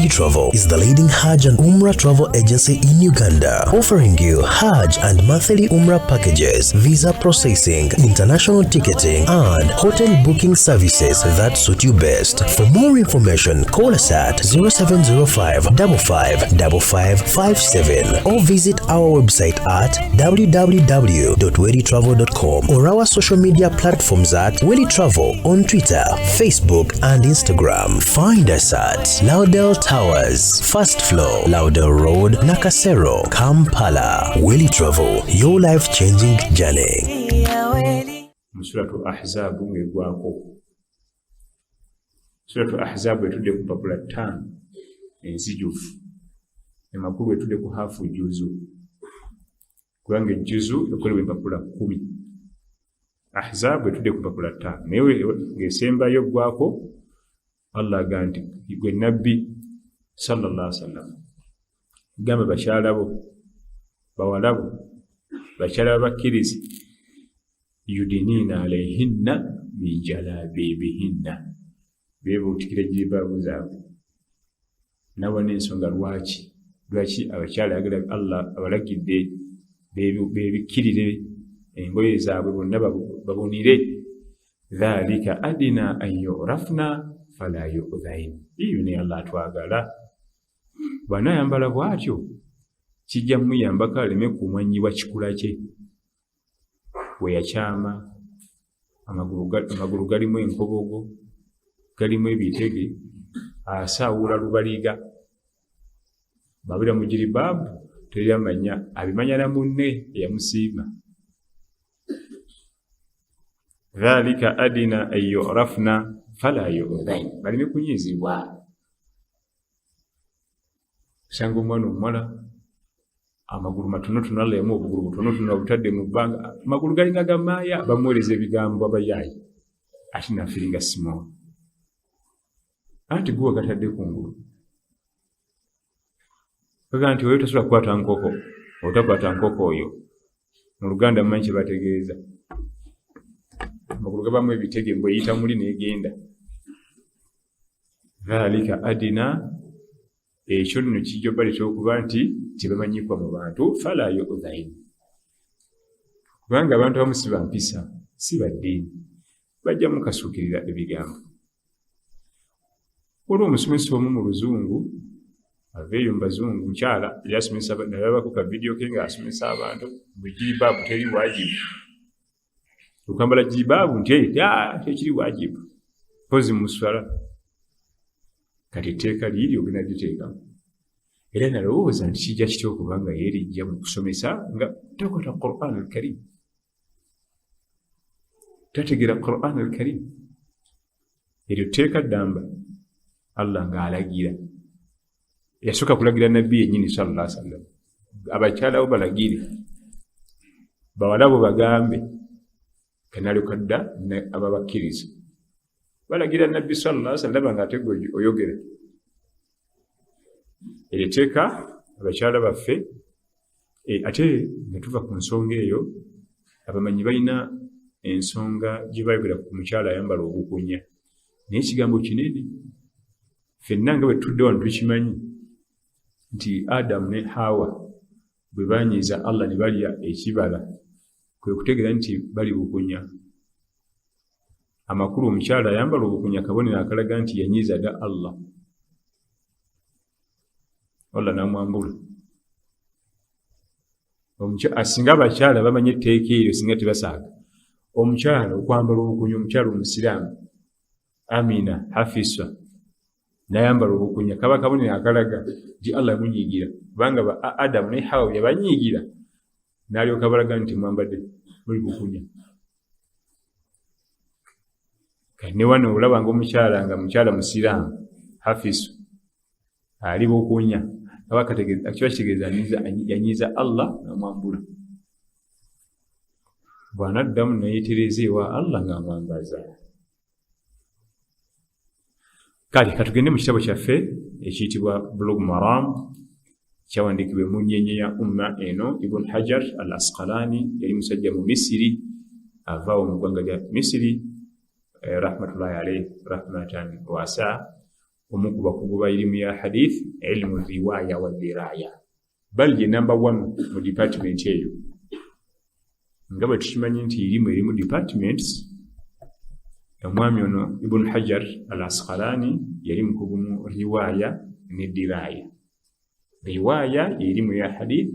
Willy Travel is the leading Hajj and Umrah travel agency in Uganda, offering you Hajj and monthly Umrah packages, visa processing, international ticketing, and hotel booking services that suit you best. For more information, call us at 0705 55 5557 or visit our website at www.wellytravel.com or our social media platforms at Willy Travel on Twitter, Facebook, and Instagram. Find us at Laudel Towers, first floor, Laudel Road, Nakasero, Kampala. Willy Travel, your life changing journey. Mu Suratu Ahzaabu ng'egwako. Suratu Ahzaabu etudde ku mpapula ttaano enzijuvu, emakulu etudde ku haafu juzu, kubanga ejjuzu ekolebwa empapula 10. Ahzaabu etudde ku mpapula 5, naye ng'esembayo ggwako, Allah aga nti, "Gwe Nabbi sallallahu alaihi wasallam, gamba bakyala bo, bawala bo, bakyala babakkiriza, yudiniina alaihinna min jalabibihinna, bebuutikira jiribaabu zaabwe." Nabona ensonga lwaki abakyala ayagala, Allah abalagidde bebikkirire engoye zaabwe bonna babunire. Dhalika adina an yurafna fala yudhain. Iyo naye Allah atwagala, bw'anaayambala bw'atyo kijja muyambako aleme kumwanyibwa kikula kye we yakyama. Amagulu galimu enkobogo, galimu ebitege, asaawula lubaliga, babira mu jiribaabu teryamanya, abimanya na munne eyamusiima. Dhalika adina an yurafna fala yudhain, baleme kunyiizibwa. Osanga omwana omuwala amagulu matonotono, Allah yamuwa obugulu butonotono, abutadde mu bbanga, amagulu galinga gamaaya, bamuweereza ebigambo abayaayi, ate nafiringa small, anti guwa gatadde kungulu. Baga nti oyo tasobola kukwata nkoko, otakwata nkoko oyo. Mu Luganda mumanyi kye bategeeza, amagulu gabamu ebitege, mbwe eyita muli negenda. Dhalika adina, ekyo nno kijja obaleetera okuba nti tebamanyikwa mu bantu, fala yudhain, kubanga abantu abamu si bampisa, si baddiini, bajja mukasuukirira ebigambo. Waliwo omusomesa omu mu luzungu, aveeyo mu bazungu, mukyala, yali asomesa, nalabako ka vidiyo ke ng'asomesa abantu bwe jiribaabu teri wajibu okwambala jiribaabu, nti tekiri wajibu pozi mu swala. Kati etteeka liiri ogenda liteekamu, era nalowooza nti kijja kitya okuba nga yeerijja mu kusomesa nga takwata Quran al Karim, tategeera Quran al Karim. Eryo tteeka ddamba Allah ng'alagira, yasooka kulagira Nabbi yennyini sallallahu alaihi wasallam, abakyala bo balagire, bawala bo bagambe, kanalyoka dda ababakkiriza. Balagira Nabbi sallallahu alaihi wasallam nga ate gwe oyogera. Eryo etteeka abakyala baffe. Ate nga tuva ku nsonga eyo, abamanyi balina ensonga gye bayogera ku mukyala ayambala obukunya, naye ekigambo kinene. Ffenna nga bwe tutudde wano tukimanyi nti Adamu ne Hawa bwe banyiiza Allah ne balya ekibala, kwe kutegeera nti bali bukunya. Amakulu, omukyala ayambala obukunya kabonero akalaga nti yanyiiza dda Allah, Allah n'amwambula. Singa abakyala bamanyi etteeka eryo, singa tebasaaga. Omukyala okwambala obukunya, omukyala omusiraamu Amina Hafisa nayambala obukunya, kaba kabonero akalaga nti Allah yamunyiigira, kubanga ba Adamu ne Hawa yabanyiigira n'alyoka balaga nti mwambadde muli bukunya. Kati ne wano olabanga omukyala nga mukyala musiraamu Hafisu ali bukunya, aba kiba kitegeeza yanyiiza Allah namwambula, bw'anaddamu neyetereza ewa Allah ng'amwambaza. Kale katugende mu kitabo kyaffe ekiyitibwa Bulugh Maram, kyawandiikibwa emunyenye ya umma eno, Ibn Hajar al Asqalani. Yali musajja mu Misiri, avaawo mu ggwanga lya Misiri, rahmatullahi alaih rahmatan wasa. Omu ku bakugu ba ilimu ya hadith, ilmu riwaya wa diraya, bali ye number one mu department eyo. Nga bwe tukimanyi nti ilimu erimu departments, omwami ono Ibunu Hajar al Asqalani yali mukugu mu riwaya ne diraya. Riwaya yerimu ya hadith,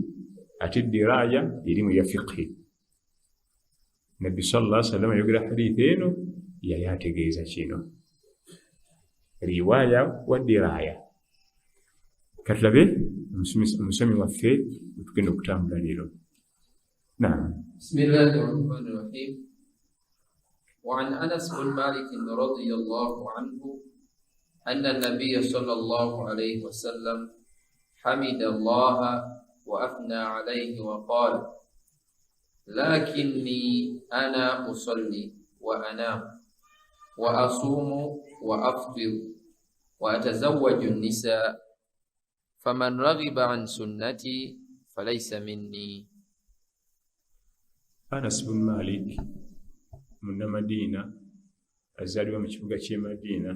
ate diraya yerimu ya fiqhi. Nabbi sallallahu alaihi wasallam ayogera hadith eno, yali ategeeza kino, riwaya wa diraya. Katulabe omusomi waffe wetugenda okutambula leero. Naam. Bismillahi rahmani rahim. وعن أنس بن مالك رضي الله عنه أن النبي صلى الله عليه وسلم حمد الله وأثنى عليه وقال لكني أنا أصلي وأنام وأصوم وأفطر وأتزوج النساء فمن رغب عن سنتي فليس مني. Anas bin Malik munnamadiina, azaalibwa mu kibuga ky'e Madiina,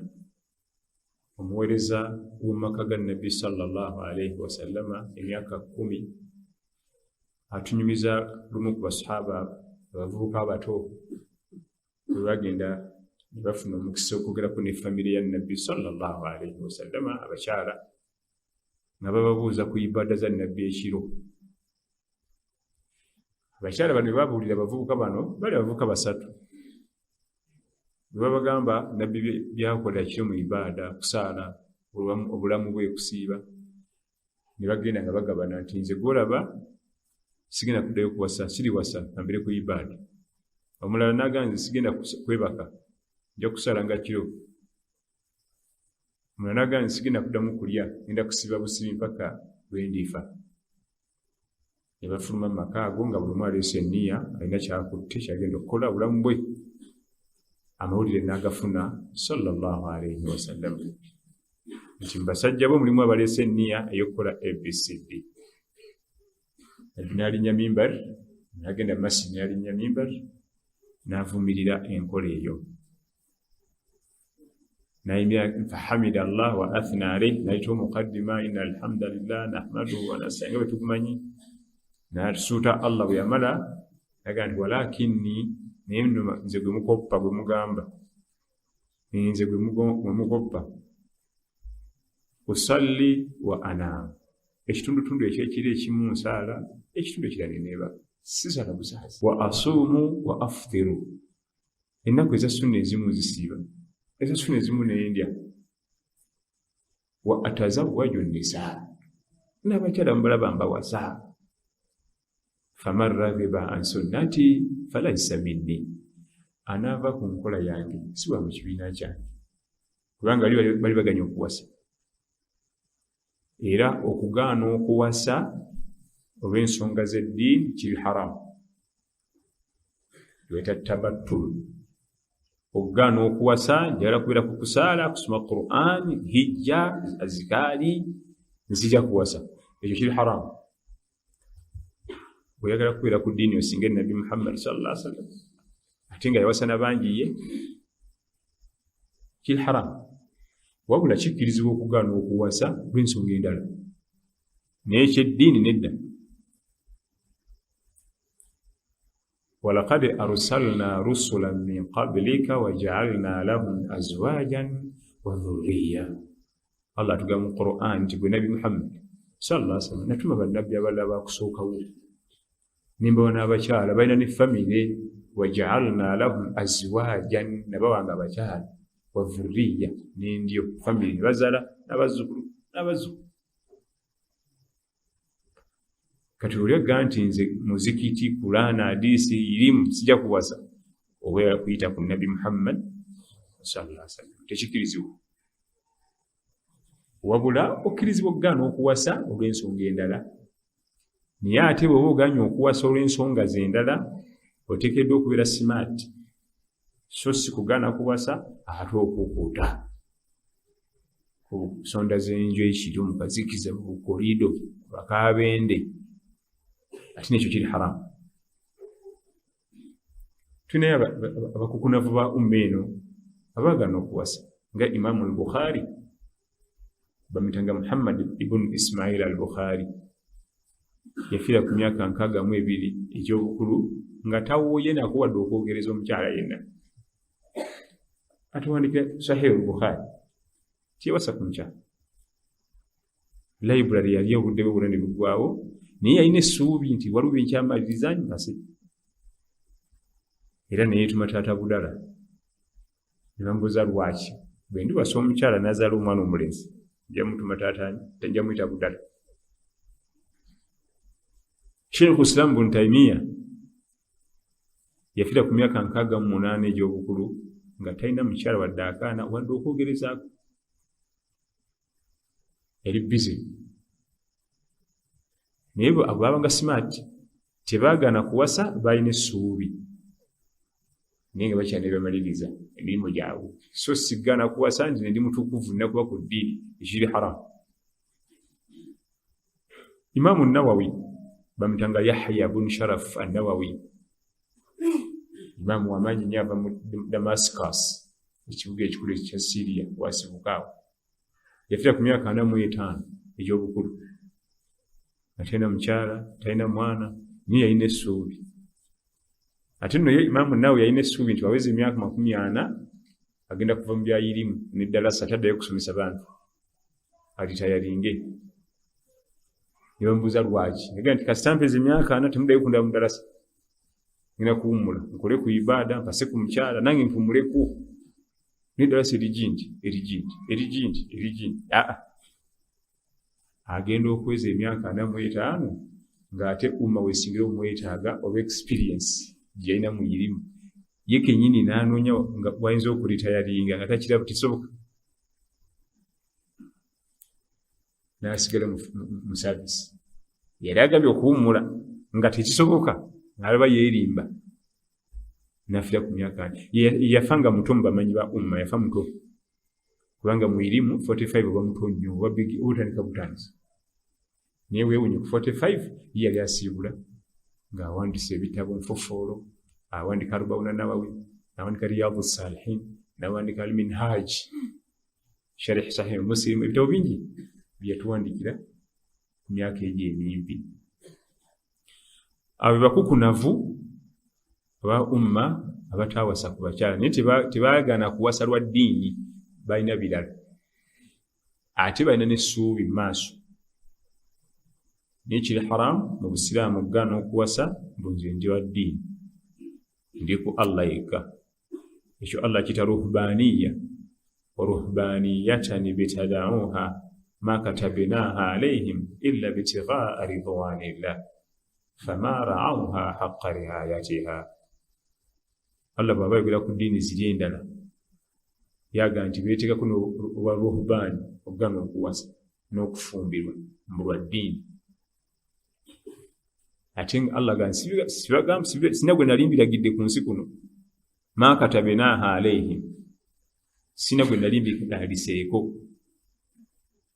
omuweereza w'omumaka ga Nabbi sallallahu alaihi wasallama emyaka 10, atunyumiza lumu ku basahaba abavubuka abato bwe bagenda ne bafuna omukisa okwogerako ne famire ya Nabbi sallallahu alaihi wasallama, abakyala nga bababuuza ku ibada za Nabbi ekiro. Abakyala bano bwe babuulira abavubuka bano, bali abavubuka 3, bwe babagamba Nabbi byakola kiro mu ibaada, kusaala, obulamu bwe, kusiiba, ne bagenda nga bagabana nti nze gwolaba sigenda kuddayo kuwasa, siriwasa ambere ku ibaada. Omulala n'agamba nze sigenda kwebaka, nja kusaala nga kiro. Omulala n'agamba nze sigenda kuddamu kulya, ngenda kusiiba busiibi mpaka bwe ndifa. Ne bafuluma mu maka ago nga buli omu aleese enniya, alina kyakutte kyagenda okukola obulamu bwe. Amawulire n'agafuna sallallahu alaihi wasallam nti mu basajja bo mulimu abaleese enniya ey'okukola ABCD. N'alinnya mimbar, n'agenda mu masjid n'alinnya mimbar, n'avumirira enkola eyo. N'ayimbira fahamida Allah wa athna alayhi, n'ayita omuqaddima inna alhamdulillah nahmaduhu wa nasta'in, nga bwe tugumanyi. N'asuuta Allah bwe yamala n'agamba nti walakinni, naye nno nze gwe mukoppa gwe mugamba, nze gwe mukoppa, usalli wa anaam, ekitundutundu ekyekiro ekimu nsaala, ekitundu ekirala ne neebaka, sisaala busaazi. Wa asuumu wa aftiru, ennaku eza sunna ezimu nzisiiba, eza sunna ezimu nendya. Wa atazawwaju nnisaa, n'abakyala mubalaba mbawasa. Faman raghiba an sunnati falaisa minni, anaava ku nkola yange si wa mu kibiina kyange, kubanga bali baganya okuwasa. Era okugaana okuwasa olw'ensonga z'eddiini kiri haramu, lweta tabattul. Okugaana okuwasa njagala kubeera ku kusaala, kusoma Qur'an, hijja, azikaali, nzija kuwasa, ekyo kiri haramu. Bw'oyagala kubeera ku ddiini osinga Nabbi Muhammad sallallahu alaihi wasallam, ate nga yawasa na bangi ye, kiri haramu. Wabula kikkirizibwa okugaana okuwasa lw'ensonga endala, naye ekyeddiini nedda. Walaqad arsalna rusulan min qablika waja'alna lahum azwajan wa dhurriya. Allah atugamba mu Qur'an nti gwe Nabbi Muhammad sallallahu alaihi wasallam, natuma bannabbi abalala bakusookawo, nimbawa n'abakyala balina ne famire. Waja'alna lahum azwajan, nabawanga abakyala, wa dhurriya, n'endyo famire, ne bazaala n'abazzukulu n'abazzukulu. Kati oli agamba nti nze muzikiti, Kulaana, hadiisi, irimu sijja kuwasa, oba kuyita ku Nabbi Muhammad sallallahu alaihi wasallam, tekikkirizibwa. Wabula okkirizibwa okugaana okuwasa olw'ensonga endala, naye ate bw'oba ogaanye okuwasa olw'ensonga ze endala, oteekeddwa okubeera smart, so si kugaana kuwasa ate okukuuta ku nsonda z'enju ekiro mu kazikiza mu korido bakabende, ate nekyo kiri haramu. Tulinayo abakukunavu ba umma eno abaagaana okuwasa nga Imaamu al-Bukhari. Bamuyitanga Muhammad ibn Ismail al Bukhari, yafiira ku myaka 62 egy'obukulu nga tawooye nako wadde okwogereza omukyala yenna. Atuwandikira Sahih al Bukhari, tiyewasa ku mukyala. Library yali obudde bwe bwonna ne buggwawo, naye yalina essuubi nti waliwo byenkyamaliriza mpase, era neyeetuma taata Budala. Ne bamubuuza lwaki, bwe ndiwasa omukyala n'azaala omwana omulenzi nja mutuma taata, nja muyita Budala. Sheikh Islam bun Taimiya yafiira ku myaka 68 egy'obukulu nga talina mukyala wadde akaana wadde okwogerezaako, yali busy. Naye abo babanga smart, tebaagaana kuwasa, balina essuubi naye nga bakyana bebamaliriza emirimu gyabwe. So sigaana kuwasa nti ndi mutukuvu nnakuba ku ddiini, ekiri haramu. Imaamu Nawawi bamutanga Yahya bun Sharaf Anawawi, imaamu wamaanyi nnyo, ava mu Damascus, ekibuga ekikulu ekya Syria wasibukaawo. Yafiira ku myaka 45 egy'obukulu nga talina mukyala, talina mwana, naye yalina essuubi. Ate nno ye imaamu Nawawi yalina essuubi nti waweza emyaka 40 agenda kuva mu byayirimu neddalasa, taddayo kusomesa bantu, alitayalinge. Ne bamubuuza lwaki, yagaa nti kasita mpeza emyaka 40 temuddayo kundaba mu ddalasa, ngenda kuwummula nkole ku ibaada, mpase ku mukyala nange mpumuleko. Neddalasa erigi nti erigi nti erigi nti erigi nti aa agenda okuweza emyaka 45 ng'ate umma wesingira omwetaaga olwa experience gye yalina mu irimu, ye kennyini n'anoonya nga wayinza okulitayalinga nga takiraba tekisoboka, n'asigala mu service. Yali agambye okuwummula nga tekisoboka, ng'alaba yeerimba, n'afiira ku myaka. Yafa nga muto mu bamanyi ba umma, yafa muto kubanga mu irimu 45 oba muto nnyo, oba otandika butandisi. Naye weewunye ku 45 ye yali asiibula ng'awandiise ebitabo nfofoolo, awandika Arbauna Nawawi, awandika Riyadu Salihin, n'awandika Alminhaj Sharih Sahih Muslim, ebitabo bingi byeyatuwandikira ku myaka egyo emimpi. Abo bakukunavu aba umma abatawasa ku bakyala, naye tebaagaana kuwasa lwa ddiini, balina birala ate balina n'essuubi mu maaso. Naye kiri haramu mu busiraamu okugaana okuwasa mbu nze ndi wa ddiini, ndi ku Allah yekka. Ekyo Allah kita ruhbaniya, ruhbaniyatan bitadauha ma katabnaha alaihim illa bitigaa ridwanillah fama raauha haqa riayatiha. Allah bw'aba ayogera ku ddiini ziri endala yaga nti beeteekako obwa ruhbaani, okugaana okuwasa n'okufumbirwa mbu lwa ddiini. Ate nga Allah ga sina gwe nali mbiragidde ku nsi kuno, ma katabnaha alaihim, sina gwe nali mbiraliseeko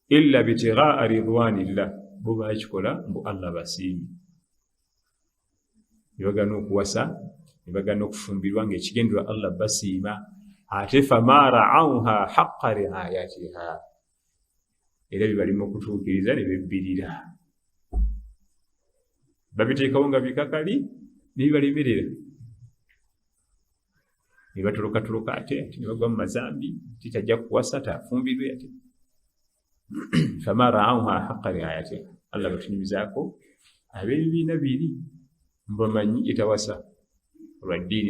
illa bitigaa ridwanillah, bo bakikola mbu Allah basiime. Ne bagaana okuwasa ne bagaana okufumbirwa ng'ekigendererwa Allah basiima, ate fama raauha haqa riayatiha, era bibalimu okutuukiriza ne bebbirira, babiteekawo nga bikakali ne bibalemerera, ne batolokatoloka ate ate ne bagwa mu mazambi, ate tajja kuwasa tafumbirwe, ate fama raauha haqa riayatiha. Allah batunyumizaako ab'ebibiina biri mbamanyi etawasa olwa ddiini,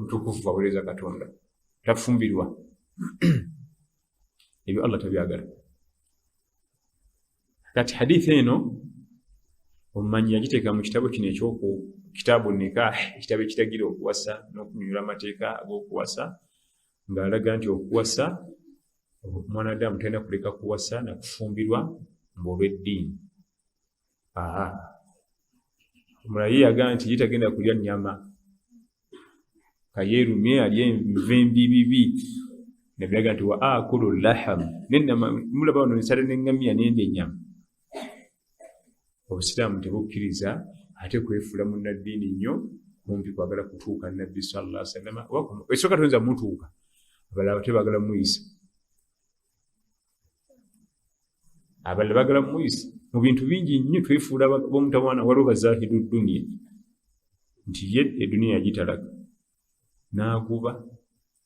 mutukuvu aweereza Katonda tafumbirwa, ebyo Allah tabyagala. Kati hadithi eno omumanyi yagiteeka mu kitabo kino ekyoku kitaabu nikah, ekitabo ekiragira okuwasa n'okunyonyola amateeka ag'okuwasa, ng'alaga nti okuwasa omwana Adamu talina kuleka kuwasa na kufumbirwa mbu olw'eddiini. Omulala ye yagaa nti ye tagenda kulya nnyama, kayeerumye alye enva embibibi. Nabbi yagaa nti wa akulu laham, nenama mulaba wano nsale n'eŋŋamiya nendya ennyama. Obusiraamu tebukkiriza ate kwefuula munnaddiini nnyo kumpi kwagala kutuuka Nabbi sallallahu alaihi wasallam, ekisooka toyinza mutuuka, abalala tebaagala muyisa. Abalala bagala muyisa mu bintu bingi nnyo. Twefuula bomutawaana. Waliwo bazahidu duniya nti ye eduniya yagitalaga n'aguba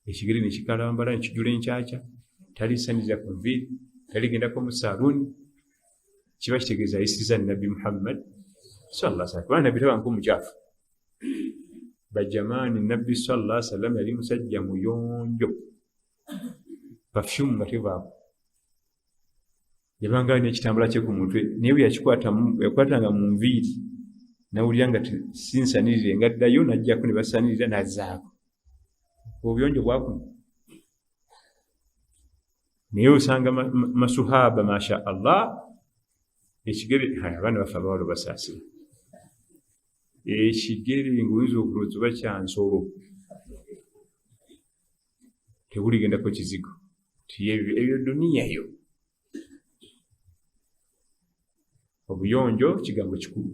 ekigere nekikalambala nekijula enkyakya, talisaniriza ku nviiri, taligendako mu saaluuni. Kiba kitegeeza ayisiza Nabbi Muhammad sallallahu alaihi wasallam, kubanga Nabbi tabanko mukyafu. Bajamaani, Nabbi sallallahu alaihi wasallam yali musajja muyonjo, perfume nga tevaako, yabanga alina ekitambula kye ku mutwe, naye bwe yakwatanga mu nviiri nawulira nga sinsanirire, nga ddayo najjako ne basanirira nazaako. Obuyonjo bwakuno. Naye osanga masuhaba, masha Allah, ekigere, abaana baffe abawala basaasira, ekigere ngaoyinza okulowooza oba kya nsolo, tewuligendako kizigo. Ebyo duniya yo. Obuyonjo kigambo kikulu.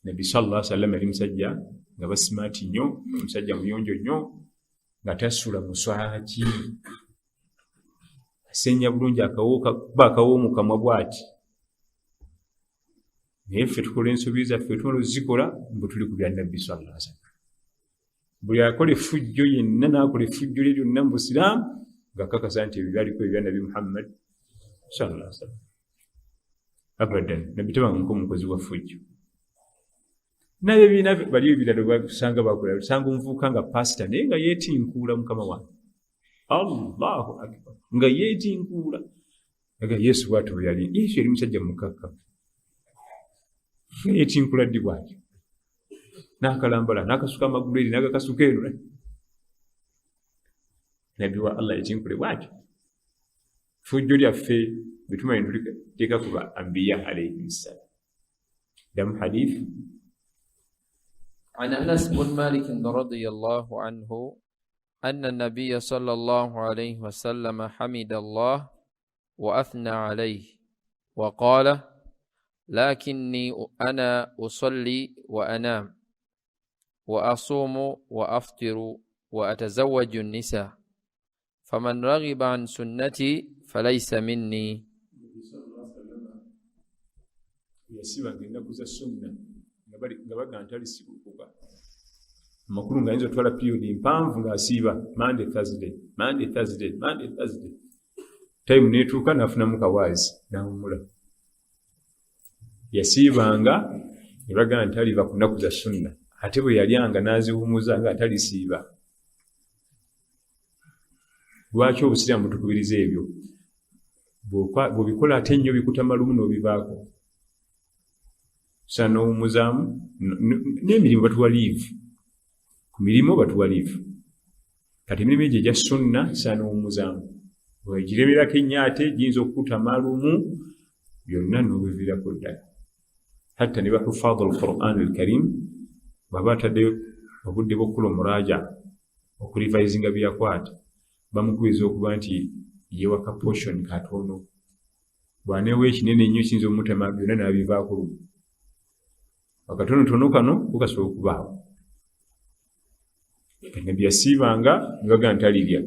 Nabbi sallallahu alaihi wasallam yali musajja nga basimaati nnyo, omusajja muyonjo nnyo, nga tasula muswaki, asenya bulungi akawooka, kuba akawo mu kamwa bw'ati. Naye ffe tukola ensobi zaffe, tumala ozikola mbu tuli ku bya Nabbi sallallahu alaihi wasallam. Buli akola effujjo yenna n'akola effujjo lye lyonna mu busiraamu ng'akakasa nti ebyo byaliko ebya Nabbi Muhammad sallallahu alaihi wasallam. Abadan, Nabbi tabanga omukozi wa ffujjo. Naye ebibiina bali ebirala basanga bakola, osanga omuvubuka nga pasita naye nga yeetinkuula, mukama wange, Allahu akbar, nga yeetinkuula aga Yesu bwatyo bwe yali. Yesu yali musajja mukakkamu, nga yeetinkula ddi bwatyo n'akalambala n'akasuka amagulu eri n'agakasuka eno. Nabbi wa Allah yetinkule bwatyo? Fujjo lyaffe bwetumanyi tuliteeka ku ba ambiya alaihim ssalam. Damu hadith. عن أنس بن مالك رضي الله عنه أن النبي صلى الله عليه وسلم حمد الله وأثنى عليه وقال: لكني أنا أصلي وأنام وأصوم وأفطر وأتزوج النساء، فمن رغب عن سنتي فليس مني. Yasibanga ennaku za sunna nga baga nti alisibulukuka, amakulu nga ayinza otwala period mpanvu ng'asiiba Monday, Thursday, Monday, Thursday, Monday, Thursday, time netuuka n'afunamu kawaazi n'awummula. Yasiibanga ne bagaa nti aliva ku nnaku za sunna, ate bwe yalyanga n'aziwumuza nga atalisiiba. Lwaki obusiraamu butukubiriza ebyo? Bw'obikola ate ennyo bikutama lumu n'obivaako, sa n'owummuzaamu. N'emirimu batuwa liivu, ku mirimu batuwa liivu. Kati emirimu egyo egya sunna sa n'owummuzaamu, bwegiremerako ennyo ate giyinza okukutama lumu byonna n'obiviirako ddala. Hatta ne bahufaadhu alquran alkarim bw'aba ataddeyo obudde bw'okukola omuraja, okurivisinga bye yakwata, bamukubiriza okuba nti yewaka portion katono. Bw'aneewa ekinene ennyo kiyinza omutama byonna n'abivaako lumu. Akatonotono kano kukasobola okubaawo. Nabbi yasiibanga ne bagaa nti talirya,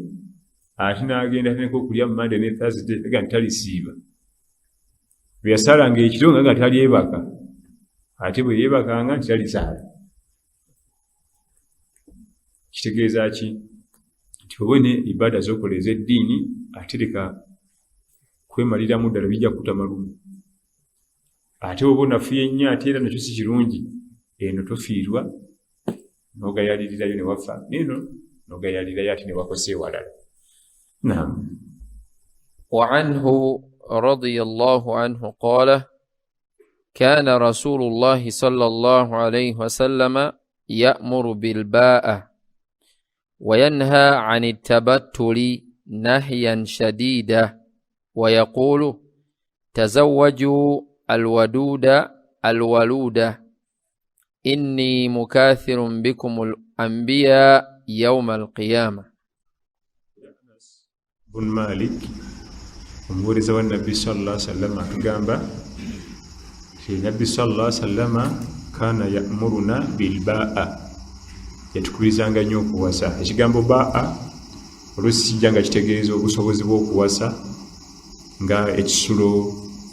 ate n'agenda atandika okulya Mande ne Thursday, bagaa nti talisiiba. Bwe yasaalanga ekiro nga nga talyebaka, ate bwe yeebakanga nti talisaala. Kitegeeza ki? Nti oba olina ibaada z'okola ez'eddiini, ate leka kwemaliramu ddala, bijja kukutama lumu. Ate oba onafuye nnyo ate era nakyo si kirungi. Eno tofiirwa n'ogayalirirayo ne wafa, neeno n'ogayalirirayo ate ne wakosa ewalala. Naam. وعنه رضي الله عنه قال: كان رسول الله صلى الله عليه وسلم يأمر بالباءة وينهى عن التبتل نهيا شديدا، ويقول: تزوجوا الودود الولود، إني مكاثر بكم الأنبياء يوم القيامة. Bun Malik, omuweereza wa Nabbi sallallahu sallama, atugamba nti Nabbi sallallahu sallama kaana yamuruna bilbaa, yatukubirizanga nnyo okuwasa. Ekigambo baa oluusi kijja nga kitegeeza obusobozi bw'okuwasa. Nga ekisulo,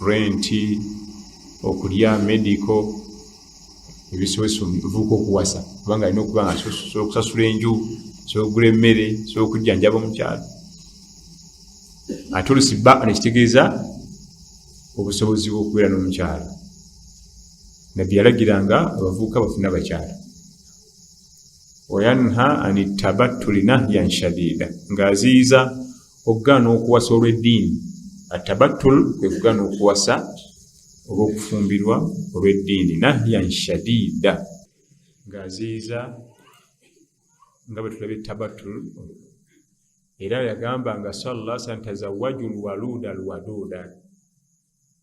renti, okulya, medical, ebisobozesa omuvubuka okuwasa, kubanga alina okuba nga asobola okusasula enju, asobola okugula emmere, asobola okujjanjaba omukyala. Ate olusi ba nekitegeeza obusobozi bw'okubeera n'omukyala. Nabbi yalagiranga abavubuka bafune abakyala. Wayanha ani tabattuli nahyan shadida, ng'aziyiza okugaana okuwasa olw'eddiini. Atabattul kwe kugaana okuwasa oba okufumbirwa olw'eddiini, nahyan shadida, ng'aziyiza nga bwe tulabye tabattul. Era yagamba nga sallallahu alaihi wasallam, tazawwaju lwaluda alwaduda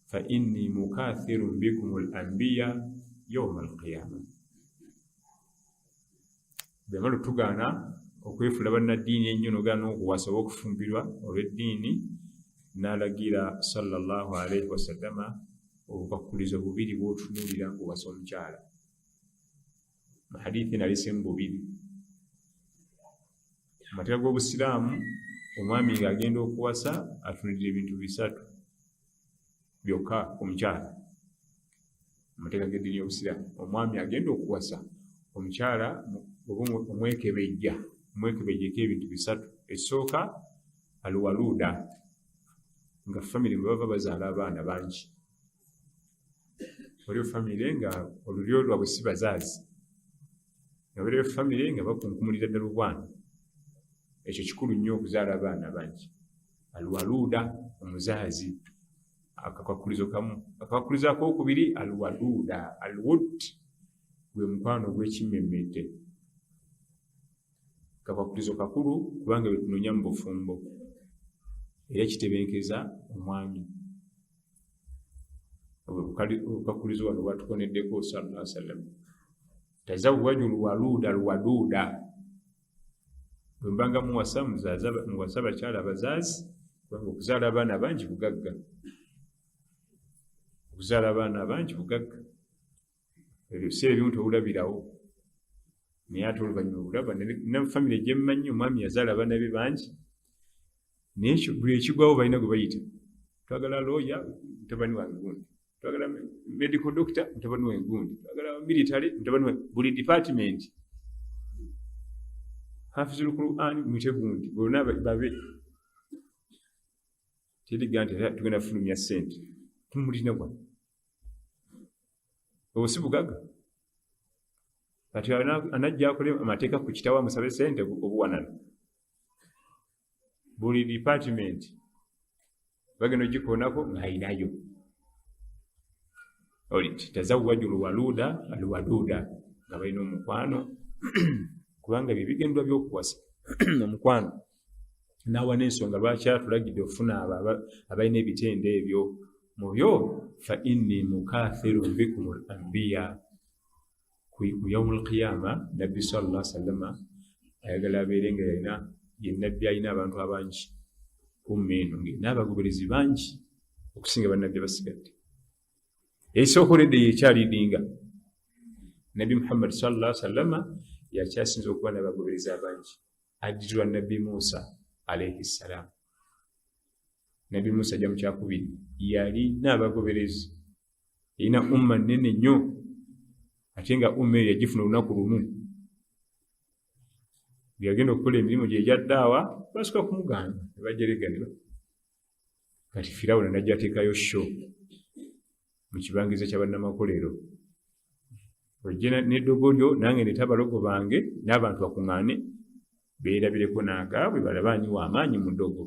fa inni mukathirun bikum al anbiya yawma alqiyama. Bweyamala otugaana okwefuula bannaddiini ennyo nogaana okuwasa oba okufumbirwa olw'eddiini, n'alagira sallallahu alaihi wasallama obukwakulizo bubiri bw'otunuulira ng'owasa omukyala. Mu hadithi eno aleseemu bubiri. Mu mateeka g'Obusiraamu, omwami ng'agenda okuwasa atunulira ebintu bisatu byokka ku mukyala. Mu mateeka g'eddiini y'Obusiraamu, omwami agenda okuwasa omukyala oba omwekebejja, omwekebejjeko ebintu bisatu. Ekisooka, alwaluuda, nga famire mwe bava bazaala abaana bangi. Waliwo famire nga olulyo lwabwe si bazaazi, nga waliwo famire nga bakunkumulira ddala obwana. Ekyo kikulu nnyo okuzaala abaana bangi. Alwaluuda, omuzaazi, akakwakulizo kamu. Akakwakulizo akokubiri, alwaduuda. Alwud gwe mukwano ogw'ekimmemmette. Kakwakulizo kakulu kubanga bye tunoonya mu bufumbo, era kitebenkeza omwami. Obukwakulizo wano bwatukoneddeko sallallahu alaihi wasallam, tazawwaju lwaluuda alwaduuda. Bwe mbanga muwasa, muwasa abakyala abazaazi, kubanga okuzaala abaana bangi bugagga. Okuzaala abaana abangi bugagga. Ebiseera ebimu tobulabirawo, naye ate oluvannyuma obulaba. Ne famire gye mmanyi, omwami yazaala abaana be bangi, naye buli ekigwawo balina gwe bayita. Twagala looya, mutabani wange gundi. Twagala medical doctor, mutabani wange gundi. Twagala military, mutabani wange. Buli department, hafizul Quran, mwite gundi, bonna babe. Teriga nti tugenda fulumya ssente, tumulina gwano, obwo si bugagga. Kati anajja akole amateeka ku kitawa musabe ssente obuwanana. Buli department bagenda ogikoonako ng'ayinayo. Oliti tazawwaju lwaluuda alwaduuda, nga balina omukwano, kubanga bye bigendwa by'okuwasa, omukwano. N'awa n'ensonga lwaki atulagidde okufuna abo abalina ebitendo ebyo. Mu byo, fa inni mukathirun bikum al anbiya ku yaumu lqiyama. Nabbi sallallahu sallama ayagala abeere nga yalina, ye nabbi alina abantu abangi, umma eno ng'erina abagoberezi bangi okusinga bannabbi abasigadde. Ekisooka, oledde yekyalidinga Nabbi Muhammad sallallahu sallama yakyasinza okuba n'abagoberezi abangi, addirirwa Nabbi Musa alaihi ssalam. Nabbi Musa ajja mu kyakubiri. Yalina abagoberezi, yalina umma nnene nnyo, ate nga umma eyo yagifuna olunaku lumu. Bwe yagenda okukola emirimu gye egya ddaawa, basooka kumugaana ne bajereganira. Kati Firawuna najja ateekayo show mu kibangiriza kya bannamakolero: ojje n'eddogo lyo, nange ndete abalogo bange, n'abantu bakuŋŋaane beerabireko n'agaabwe, balabe ani w'amaanyi mu ddogo.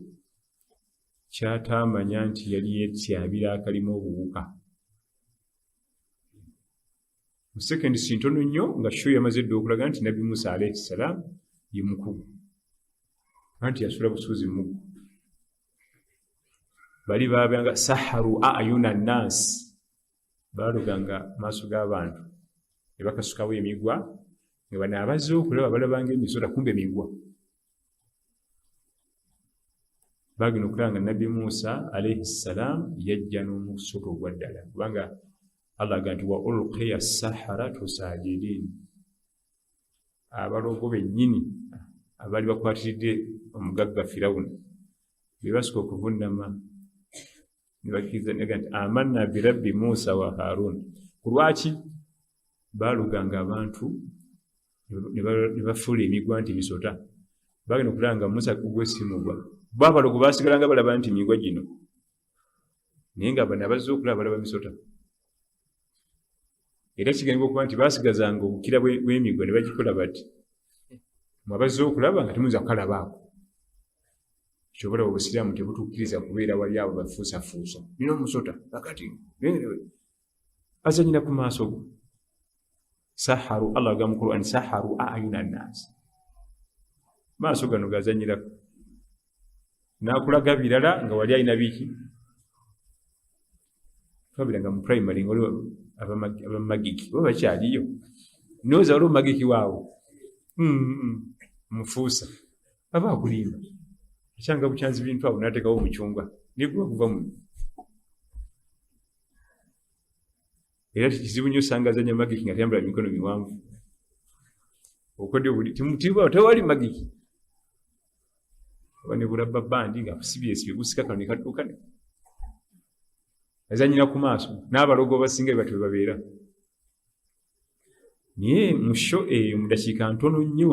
Kyataamanya nti yali yeetyabira akalimu obuwuka. Mu sekendi si ntono nnyo nga show yamaze dda okulaga nti Nabbi Musa alaihi ssalaamu ye mukugu, anti yasula busuuzi muggo. Bali babanga saharu ayuna nnansi, baluganga maaso g'abantu ne bakasukawo emigwa, nga bano abazze okulaba balabanga emisota, kumbe emigwa. Bagenda okulaba nga Nabbi Musa alaihi ssalaamu yajja n'omusota ogwa ddala, kubanga Allah aga nti wa ulqiya saharatu sajidin. Abalogo bennyini abaali bakwatiridde omugagga Firawuna be basooka okuvunama. Nebakkiriza nega nti amanna birabbi Musa wa Harun. Ku lwaki baaluganga abantu ne bafuula emigwa nti misota? Bagenda okulaba nga Musa gwe si mugwa. Bo abalogo baasigala nga balaba nti migwa gino, naye nga bano abazze okulaba balaba misota. Era kigambibwa okuba nti baasigazanga obukira bw'emigwa ne bagikola bati, mwe abazze okulaba nga temuyinza kukalabaako. Kyobalaba obusiraamu tebutukkiriza kubeera wali abo bafuusafuusa. Nina omusota akati azanyira ku maaso go. Saharu, Allah agamba mu Qur'an, saharu ayuna nnaasi, maaso gano gazanyirako n'akulaga birala nga wali alina biki. Twabiranga mu primary nga waliwo abamagiki oba bakyaliyo, nooza waliwo magiki waawo mufuusa aba akulimba akyanga bukyanzi bintu awo n'ateekawo omucungwa naye guba guva muno. Era kizibu nnyo osanga azanya magiki nga tayambala mikono miwanvu, okodde buli tewali magiki oba ne bulabba bandi nga busibyesibye busika kano ne kadduka ne azanyira ku maaso. N'abalogo abasinga bwe batyo bwe babeera. Naye mu sho eyo mu dakiika ntono nnyo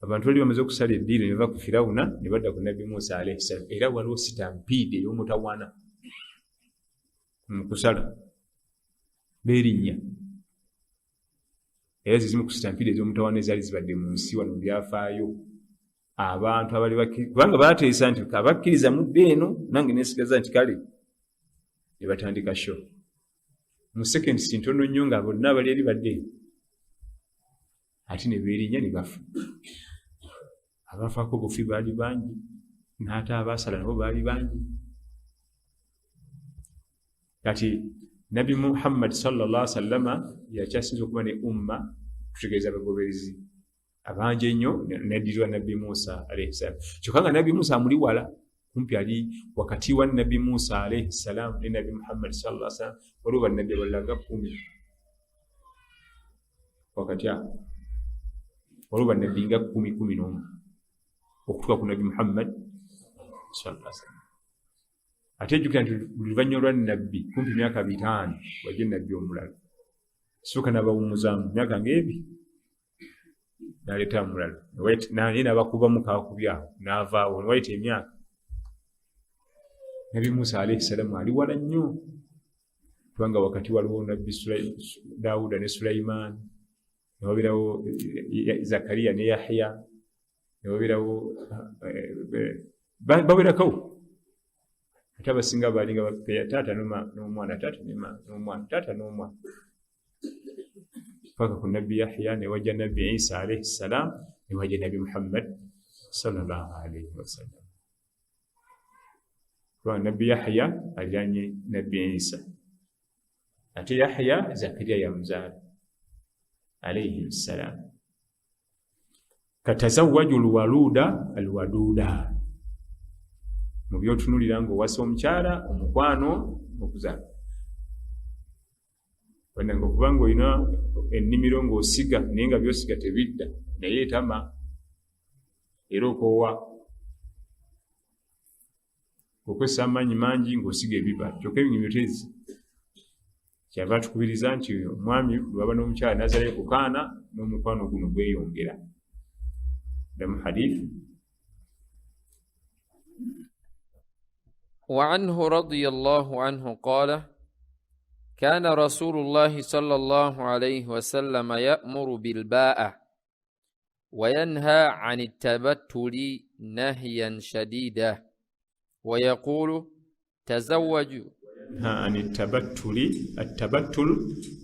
abantu bali bamaze okusala eddiiro ne bava ku Firawuna ne badda ku Nabbi Musa alaihi salam. Era waliwo sitampiidi ey'omutawaana mu kusala beerinnya, era ze zimu ku sitampiidi ez'omutawaana ezaali zibadde mu nsi wano mu byafaayo. Abantu abali kubanga baateesa nti abakkiriza mudde eno nange nesigaza nti kale, ne batandika sho mu seconds ntono nnyo nga bonna abali eri badde eno, ate ne beerinnya ne bafa. Abafaako obufi baali bangi, n'ate abaasala nabo baali bangi. Kati Nabbi Muhammad sallallahu alaihi wasallama yakyasinza okuba ne umma, tutegeeza abagoberezi abangi ennyo, naddirwa Nabbi Musa alaihi salam. Kyokka nga Nabbi Musa amuli wala, kumpi ali wakati wa Nabbi Musa alaihi salam ne Nabbi Muhammad sallallahu alaihi wasallam waliwo bannabbi abalala nga 10 wakati awo, waliwo bannabbi nga 10 11 okutuuka ku Nabbi Muhammad sallallahu alaihi wasallam. Ate ejjukira nti buli luvannyuma lwa nabbi kumpi myaka 5 wajja nabbi omulala, sooka n'abawummuzaamu myaka ng'ebi n'aleeta omulala, naye n'abakubamu kakubi awo n'avaawo ne wayita emyaka. Nabbi Musa alaihi salaamu ali wala nnyo, kubanga wakati waliwo Nabbi Dawuda ne Sulaiman, ne wabeerawo Zakariya ne Yahya, ne wabeerawo bawerako. Ate abasinga baalinga bapeya taata n'omwana, taata n'omwana, taata n'omwana, paka ku Nabbi Yahya, ne wajja Nabbi Isa alaihi salam, ne wajja Nabbi Muhammad sallallahu alaihi wasallam. Kubanga Nabbi Yahya aliranye Nabbi Isa, ate Yahya Zakariya yamuzaala alaihi salam. Katazawwaju lwaluda alwaduda, mu byotunulira ng'owasa omukyala, omukwano n'okuzaala. Bannange, okuba ng'olina ennimiro ng'osiga naye nga by'osiga tebidda, naye etama era okoowa, okozesa amaanyi mangi ng'osiga ebibala kyokka ennimiro tezi. Kyava atukubiriza nti omwami bw'aba n'omukyala n'azalayo ku kaana, n'omukwano guno gweyongera. Ddamu hadith. وعنه رضي الله عنه قال كان رسول الله صلى الله عليه وسلم يأمر بالباءة وينهى عن التبتل نهيا شديدا ويقول تزوجوا. عن التبتل. التبتل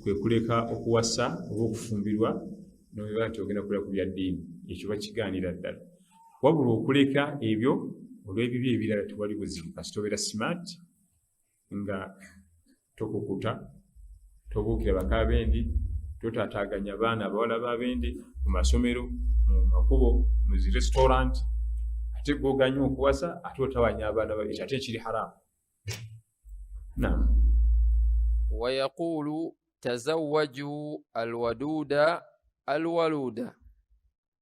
kwe kuleka okuwasa oba okufumbirwa noba nti ogenda kuleka ku bya ddiini, ekyo bakigaanira ddala. Wabula okuleka ebyo olw'ebibi ebirala tewali buzibu, kasita obeera smart nga tokukuta, tobuukira bakabendi, totaataaganya baana abawala b'abendi mu masomero, mu makubo, mu zi restaurant. Ate gw'oganye okuwasa ate otawanya abaana, ekyo ate ekiri haramu. Naam. ويقول تزوجوا الودود الولود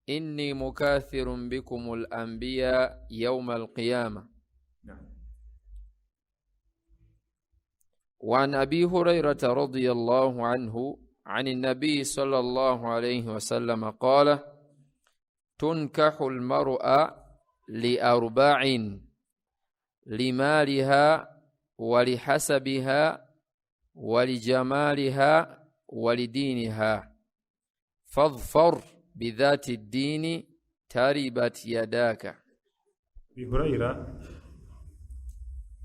إني مكاثر بكم الأنبياء يوم القيامة. نعم. وعن أبي هريرة رضي الله عنه عن النبي صلى الله عليه وسلم قال تنكح المرأة لأربع لمالها ولحسبها ولجمالها ولدينها فاظفر بذات الدين تربت يداك. Abi Hurayra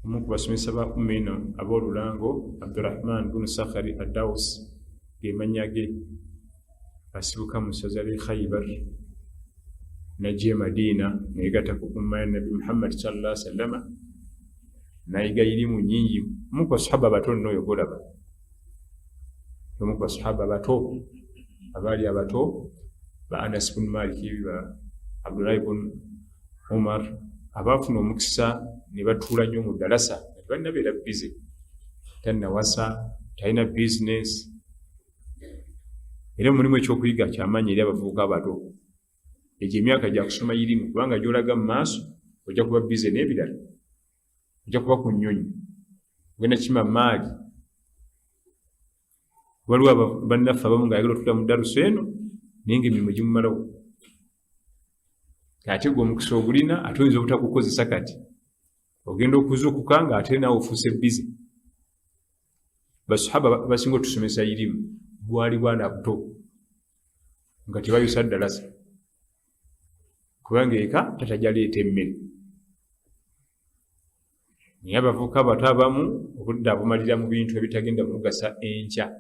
omu ku basomesa ba umma eno ab'olulango, Abdurahman bunu Sakhari Adaus ge mannya ge, asibuka mu ssaza ly'e Khaibar najja e Madiina neyegatta ku umma ya Nabbi Muhammad sallallahu alaihi wasallama nayiga irimu nnyingi. Omu ku basahaba abato nno oyo golaba, omu ku basahaba abato abaali abato ba Anas bun Malik, ba Abdullahi bun Umar, abaafuna omukisa ne batuula nnyo mu ddalasa nga tebalina beera bize, tannawasa, talina bizinesi. Era mulimu ekyokuyiga kyamaanyi eri abavubuka abato. Egyo emyaka gya kusoma irimu, kubanga gy'olaga mu maaso ojja kuba bize n'ebirala, ojja kuba ku nnyonyi, ogenda kima maali. Waliwo bannaffe abamu ng'ayagala otuula mu ddalusa eno naye ng'emirimu gimumalawo. Ate gwe omukisa ogulina ate oyinza obutagukozesa kati, ogenda okuzuukuka ng'ate naawe ofuuse bize. Basahaba basinga otusomesa irimu bwali bwana buto nga tebayusa ddalasa, kubanga eka tatajja leeta emmere. Naye abavubuka abato abamu obudde abumalira mu bintu ebitagenda mugasa enkya.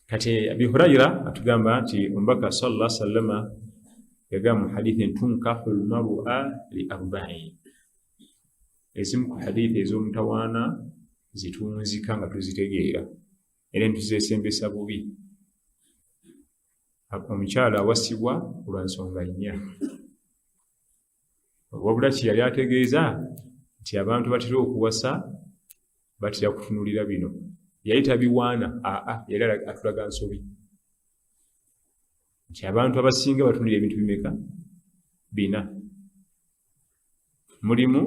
Kati Abi Hurayra atugamba nti omubaka sallallahu alaihi wasallama yagamba mu hadithi ntunkahu lmarua li arbain. Ezimu ku hadithi ez'omutawaana zitunzika nga tuzitegeera era ntuzesembesa bubi. Omukyala awasibwa lwa nsonga nnya. Wabula kye yali ategeeza nti abantu batera okuwasa batera kutunulira bino. Yali tabiwaana, aa yali atulaga nsobi nti abantu abasinga batunulira ebintu bimeka? Bina. Mulimu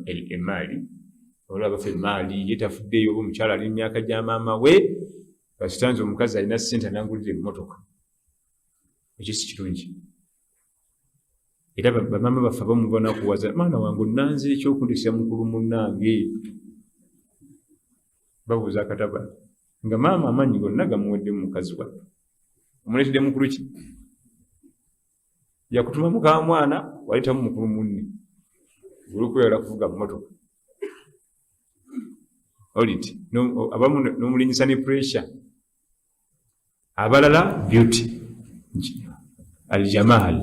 emaali, olaba bafa emaali ye tafuddeeyo, oba omukyala ali mu myaka gya maama we, basitanze omukazi alina ssente anangulira emmotoka. Ekyo si kirungi. Era bamaama baffe abamu banakuwaza, mwana wange onnanze ekyokundesera mukulu munnange, babuuza akatabani nga maama amaanyi gonna gamuweddemu mukazi wattu, omuleetedde mukulu ki? Yakutuma mukamwana waleetamu mukulu munne olwokwewala kuvuga mmotoka. Oliti abamu n'omulinyisa ne pressure. Abalala beauty aljamaal,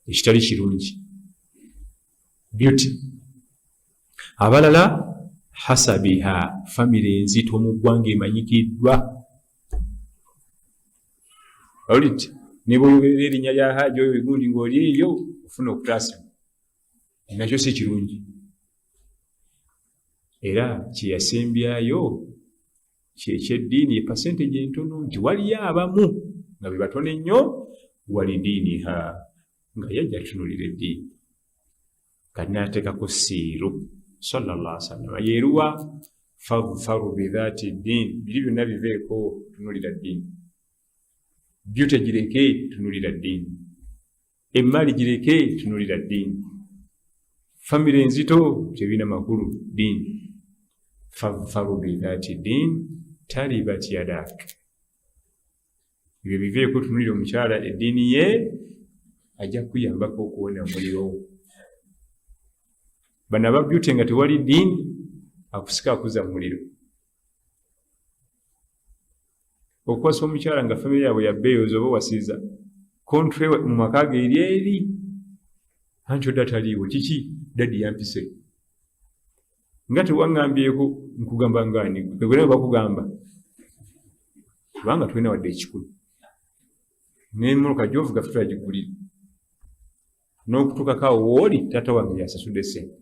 ekitali kirungi beauty. Abalala hasabiha, famire enzito mu ggwanga emanyikiddwa. Oliti ne bw'oyogerera erinnya lya haaji oyo egundi ng'oli eyo ofuna okutaasibwa, nakyo si kirungi. Era kye yasembyayo kyekyeddiini ye percentage entono nti waliyo abamu nga be batono ennyo walidiiniha, nga yajja tutunulira eddiini. Kati n'ateekako siiru sallallahu alaihi wasallam yeeruwa fadfaru bidhaati ddiini, biri byonna biveeko tunulira ddiini, beauty gireke tunulira ddiini, emmali gireke tunulira ddiini, famire enzito tebirina makulu ddiini. Fadfaru bidhaati ddiini talibat yadak, ebyo biveeko tunulira omukyala eddiini ye ajja kuyambako okuwona omuliro. Bano aba beauty nga tewali ddiini akusika akuza mu muliro. Okuwasa omukyala nga famire yaabwe ya bbeeyi oba owasiza kontre mu maka ge eri eri, anti odda taliiwo kiki daddi yampise nga tewaŋŋambyeko, nkugamba ngaani gwe bakugamba kubanga tulina wadde ekikulu n'emmotoka gy'ovuga ffe tulagigulira n'okutuukako awo wooli taata wange yasasudde ssente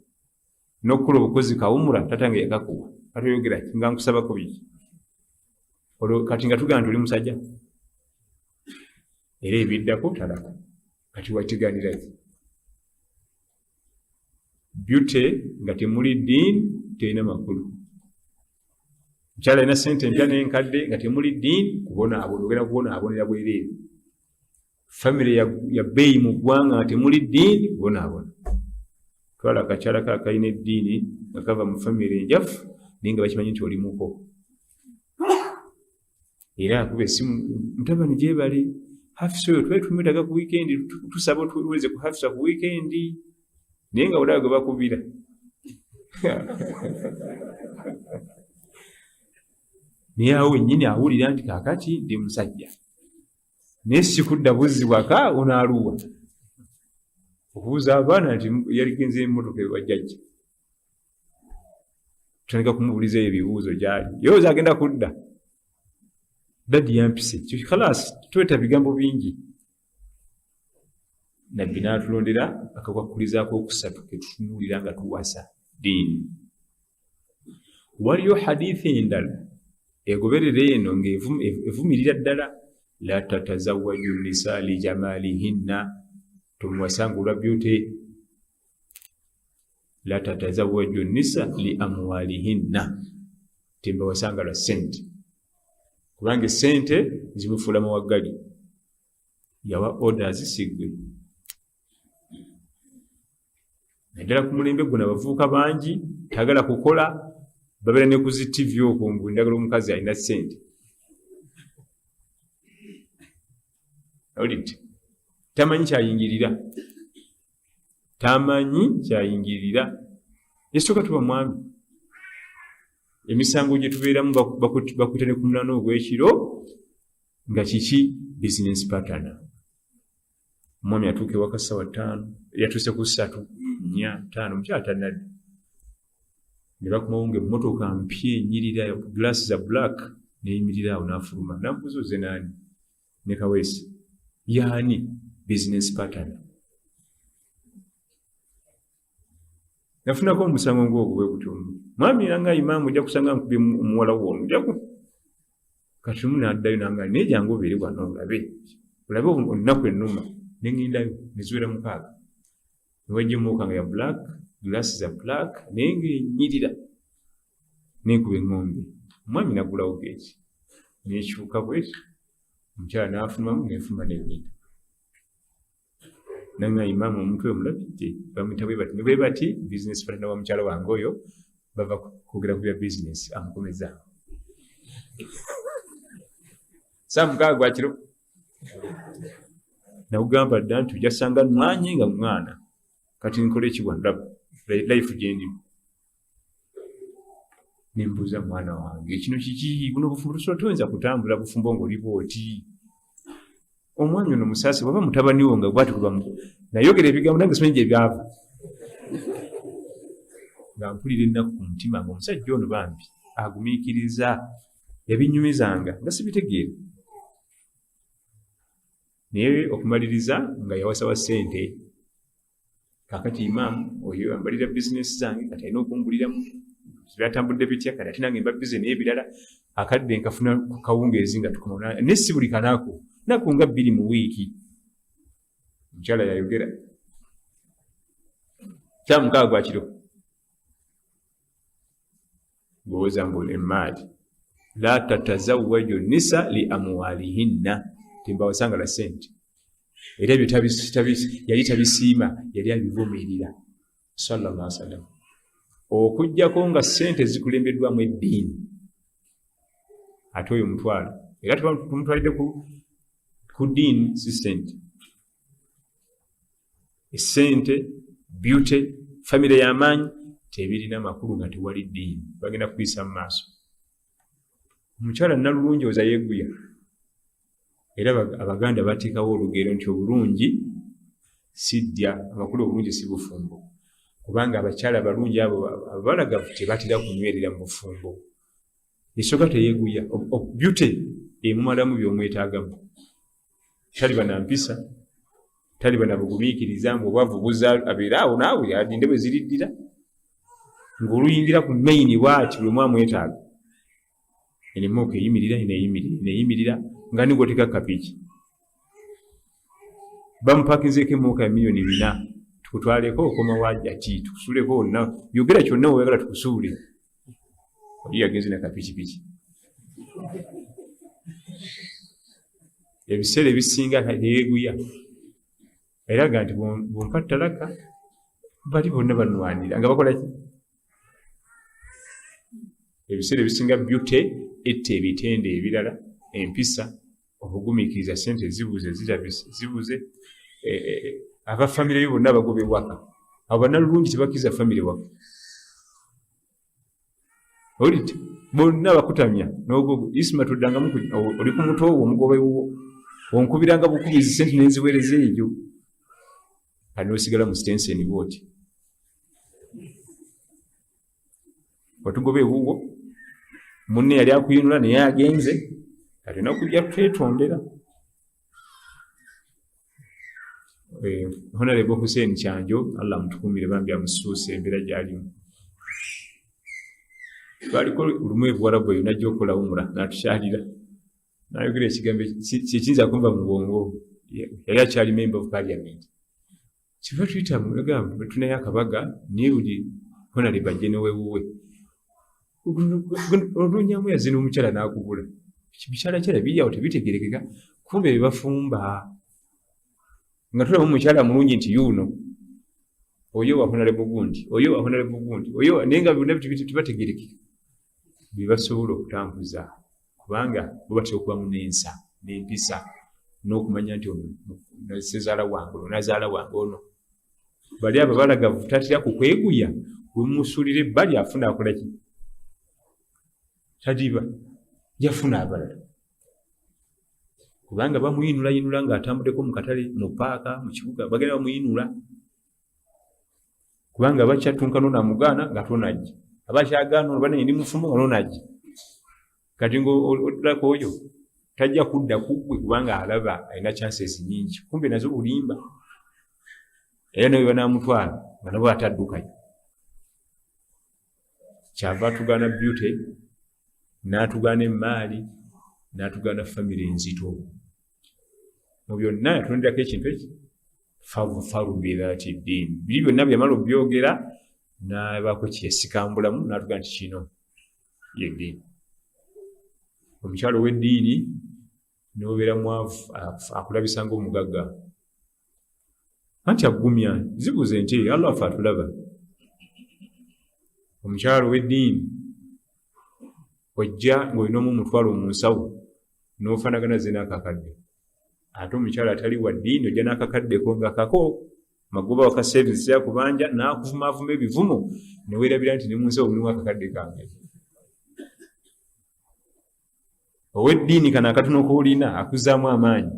n'okukola obukozi kawumula taata wange yakakuwa, kati oyogera ki nga nkusabako biki? Olwo kati nga tugamba nti oli musajja era ebiddako talako, kati wakiganira ki? Beauty nga temuli ddiini terina makulu. Mukyala alina sente empya n'enkadde nga temuli ddiini, kubonaabona, ogenda kubonaabonera bwereere. Famire ya bbeeyi mu ggwanga nga temuli ddiini, kubonaabona. Twala akakyala ka akalina eddiini nga kava mu famire enjafu naye nga bakimanyi nti oli muko, era akuba esimu, mutabani gyebali Hafisa oyo twali tumwetaaga ku wiikendi, tusaba otuweze ku Hafisa ku wiikendi, naye nga olaba gwe bakubira. Naye awo wennyini awulira nti kaakati ndi musajja, naye sikudda buzzi waka onaaluwa okubuuza abaana nti yaligenze emmotoka ewajjajja, tutandika kumubuliza ebibuuzo gyali yowooza agenda kudda, dadi yampise khalas, tweta bigambo bingi. Nabbi n'atulondera akakwakulizaako okusatu ketutunuulira nga tuwasa ddiini. Waliyo hadithi endala egoberera eno ng'evumirira ddala, la tatazawaju nisa lijamalihinna, tomuwasanga olwa beauty, la tatazawaju nisa li amwalihinna, tembawasanga lwa ssente, kubanga essente zimufuula muwaggali. Yawa orders siggwe, naddala ku mulembe guno abavubuka bangi tagala kukola, babeera ne ku zi tv okwo mbu ndagala omukazi alina ssente. Owulidde? Tamanyi kyayingirira, tamanyi kyayingirira. Esooka tuba mwami, emisango gye tubeeramu bakuyita ne ku munaana ogw'ekiro nga kiki? Business partner. Omwami atuuka ewaka ssaawa 5, yatuuse ku 3, 4, 5, omukyala tannadda, ne bakomawo nga emmotoka mpya enyirira, glass za black, neyimirira awo, n'afuluma n'ambuuza, oze naani? Ne Kaweesi yaani? Business partner. Nafunako omusango ng'ogwo bwe gutyo, mwami nanga imaamu, ojja kusanga nkubye omuwala wo ono, ojja kati lumu n'addayo nanga naye jangu obeere wano olabe olabe olunaku ennuma, ne ŋŋendayo ne ziwera 6, ne wajja emmotoka nga ya black, glass za black, naye ng'enyirira, nenkuba eŋŋombe, omwami n'aggulawo geeti n'ekyuka bweti, omukyala n'afumamu, nenfuma nengenda nanga imaamu omuntu oyo mulabidde, bamuyita bwe bati ne bwe bati, business partner wa mukyala wange oyo, bava kwogera ku bya business, amukomeza saa 6 gwa kiro. Nakugamba dda nti ojja sanga nwanye nga mwana, kati nkola ekibwa ndaba life gyendimu, nembuuza mwana wange kino kiki, buno obufumbo tusobola toyinza kutambula bufumbo ng'oli bwoti, omwami ono musaasi bwaba mutabani wo nga bwati kuba nayogera ebigambo nange simanyi gye byava, nga mpulira ennaku ku mutima nga omusajja ono bambi agumiikiriza, yabinyumizanga nga sibitegeera, naye okumaliriza nga yawasawa ssente. Kakati imaamu oyo ambalira bizinesi zange, kati alina okunguliramu, byatambudde bitya, kati ate nange mba bize naye ebirala, akadde nkafuna ku kawungeezi nga tukoma, naye si buli kanaku, naku nga 2 mu wiiki. Omukyala yayogera kya 6 gwa kiro, ngowooza mbu emaali la tatazawaju nisa li amwalihinna, tembawasanga la sente, era ebyo yali tabisiima, yali abivumirira sallallahu alaihi wasallam, okuggyako nga sente zikulembeddwamu eddiini, ate oyo mutwalo era tumutwalidde ku ddiini, si sente. Esente, beauty, famire y'amaanyi tebirina makulu nga tewali ddiini, bagenda kuyisa mu maaso. Omukyala nalulungi oza yeeguya, era Abaganda bateekawo olugero nti obulungi si ddya, amakulu obulungi si bufumbo, kubanga abakyala abalungi abo abalagavu tebatera kunywerera mu bufumbo. Esooka teyeeguya, beauty emumalamu by'omwetaagamu, taliba na mpisa, taliba na bugumiikiriza, mbu obwavu buzza abeere awo naawe alinde bwe ziriddira, ng'oluyingira ku maini bwati buli omu amwetaaga, enemooka eyimirira eneyimirira eneyimirira nga ni gw'oteeka kapiki, bamupakinzeeko emooka ya miliyoni 4, tukutwaleko okoma wajja ki, tukusuuleko wonna, yogera kyonna weyagala tukusuule. Oli yagenze nakapikipiki. Ebiseera ebisinga teyeeguya. Era aga nti bwompa talaka bali bonna banwanira nga bakola ki? Ebiseera ebisinga beauty etta ebitende ebirala, empisa, obugumiikiriza, sente zibuze, zirabise, zibuze. Aba famire yo bonna bagoba ewaka. Abo bannalulungi tebakkiriza famire waka. Owulidde? Bonna bakutamya n'ogogo. Isma tuddangamu oli ku muto wo omugoba ewuwo. Onkubiranga bukubizi sente nenziweereza eyo. Kati n'osigala mu sitenseni bw'oti. Otugoba ewuwo, munne yali akuyinula naye agenze, kati olina kujja twetondera. Honorable Hussein Kyanjo, Allah amutukuumire bambi amusuuse embeera gy'alimu. Twaliko lumu e Buwarabu eyo n'ajja okukola umura n'atukyalira. N'ayogera ekigambo kiyinza kunva mu bwongo. Yali akyali member of parliament. Kiva tuyita mugamba tunayo akabaga naye buli honorable ajje n'owewuwe. Onoonyamu yazze n'omukyala n'akubula. Bikyalakyala biri awo tebitegeerekeka kumbe be bafumba. Nga tulaba omukyala mulungi nti yuuno oyo wa honorable gundi, oyo wa honorable gundi, oyo naye nga byonna tebategeerekeka. Bye basobola okutambuza kubanga bo batera okubamu n'ensa n'empisa n'okumanya nti ono ssezaala wange, ono nazaala wange ono. Bali abo balagavu tatera kukweguya, we mumusuulira ebbali afuna akola ki? Tadiba, yafuna abalala. Kubanga bamuyinula-yinula ng'atambuddeko mu katale, mu paaka, mu kibuga, bagenda bamuyinula. Kubanga bakyattunka n'ono amugaana nga tonajja. Aba akyagaana ono bane ndi mufumbo nga n'ono ajja. Kati ng'oddako oyo tajja kudda ku ggwe kubanga alaba alina chances nnyingi. Kumbe nazo bulimba. Era nawe banaamutwala nga nabo ataddukayo. Kyava atugaana beauty, n'atugaana emmaali, n'atugaana famire enzito. Mu byonna yatonderako ekintu eki favufaru bidhati ddiini. Biri byonna bye yamala obyogera n'abaako kye yasikambulamu n'atugaa nti kino ye ddiini. Omukyala ow'eddiini n'obeera mwavu akulabisa ng'omugagga. Anti agumya zibuze nti Allah waffe atulaba. Omukyala ow'eddiini ojja ng'olina omu omutwalo mu nsawo n'ofaanagana ze n'akakadde. Ate omukyala atali wa ddiini ojja n'akakaddeko nga kako magoba waka savings yakubanja n'akuvumaavuma ebivumo ne weerabira nti ne mu nsawo mulimu akakadde kange. Ow'eddiini kano akatono k'olina akuzzaamu amaanyi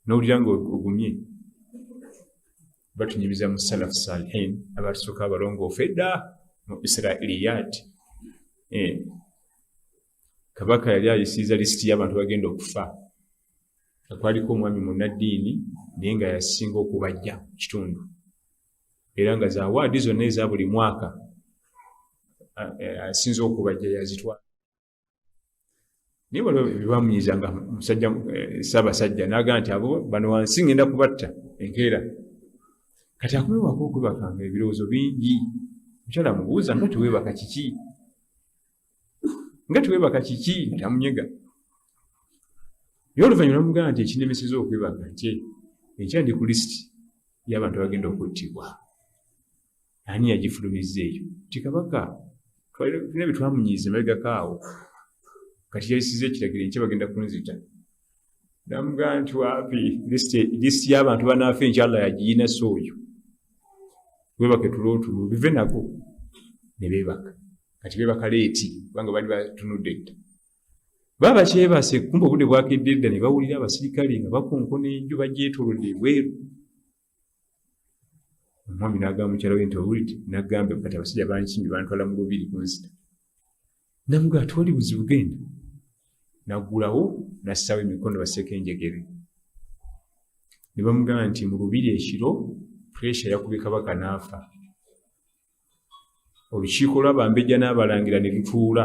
n'owulira nga ogumye. Batunyumiza mu salaf salihin abatusooka abalongoofu edda mu Israiliyat. Kabaka yali ayisiiza lisiti y'abantu bagenda okufa. Kwaliko omwami munnaddiini naye nga yasinga okubajja mu kitundu. Era nga za waadi zonna eza buli mwaka asinze okubajja yazitwala. Naye waliwo bye bamunyiiza nga musajja ssaabasajja n'agamba nti abo bano wansi ngenda kubatta enkeera. Kati akomewako okwebaka nga ebirowoozo bingi. Omukyala amubuuza nga teweebaka kiki? Nga teweebaka kiki? Nga tamunyega. Naye oluvannyuma n'amugamba nti ekinnemesezza okwebaka nti enkya ndi ku lisiti y'abantu abagenda okuttibwa. Ani yagifulumizza eyo? Nti kabaka tulina bye twamunyiiza emabegako awo. Kati yayisizza ekiragiro enkya bagenda kunzita. N'amugamba nti waapi lisiti y'abantu banaafa enkya Allah yagiyina si oyo. Weebake tulo otulo bive nako ne beebaka. Kati beebaka leeti kubanga baali batunudde dda. Baba bakyebase kumbe obudde bwakedde dda ne bawulira abasirikale nga bakonkona enju bagyetoolodde ebweru. Omwami n'agamba mukyala we nti owulidde n'agamba kati abasajja bankimbye bantwala mu lubiri kunzita. Namugamba tewali buzibu genda. N'aggulawo n'assaawo emikono basseeko enjegere. Ne bamugamba nti mu lubiri ekiro puresha yakubye kabaka n'afa. Olukiiko lw'abambejja n'abalangira ne lutuula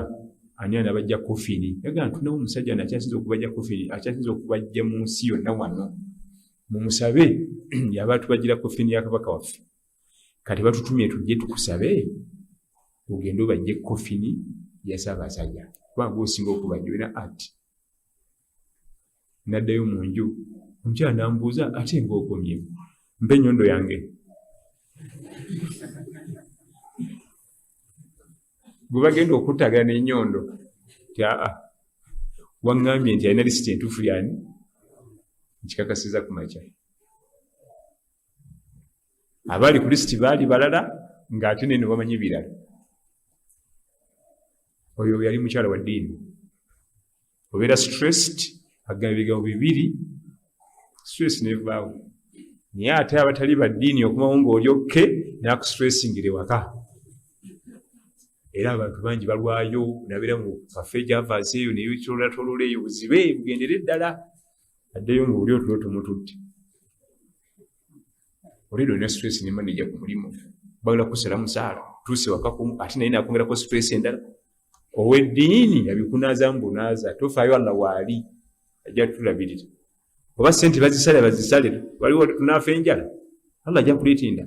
ani anabajja kofini. Yagamba tulinawo omusajja akyasinze okubajja kofini, akyasinze okubajja mu nsi yonna wano. Mumusabe yaba atubajjira kofini ya kabaka waffe. Kati batutumye tujje tukusabe Ogende obajje kofini ya Ssaabasajja, kubanga osinga okubajja olina ati. Naddayo mu nju, omukyala n'ambuuza, ate ng'okomyewo, mpa ennyondo yange. Gwe bagenda okuttagana n'ennyondo ti aa, waŋŋambye nti alina lisiti entuufu yani, nkikakasiza ku makya. Abaali ku lisiti baali balala ng'ate neno bamanyi birala. Oyo yali mukyala wa ddiini. Obeera stressed, agamba ebigambo bibiri, stress nevaawo. Naye ate abatali ba ddiini okumawo ng'oli okke n'akustressingire waka. Era abantu bangi balwayo nabeera mu kafe gyavaasi eyo neyetololatolola eyo buzibe bugendere ddala, addeyo ng'oli otulo tumututte. Olwedde olina stress ne manager ku mulimu, bagala kusala musaala, tuuse waka ate naye nakwongerako stress endala. Ow'eddiini yabikunaaza mbunaaza, tofaayo, Allah waali ajja tutulabirira. Oba ssente bazisale bazisale, waliwo tunaafa enjala, Allah ajja kuleeta.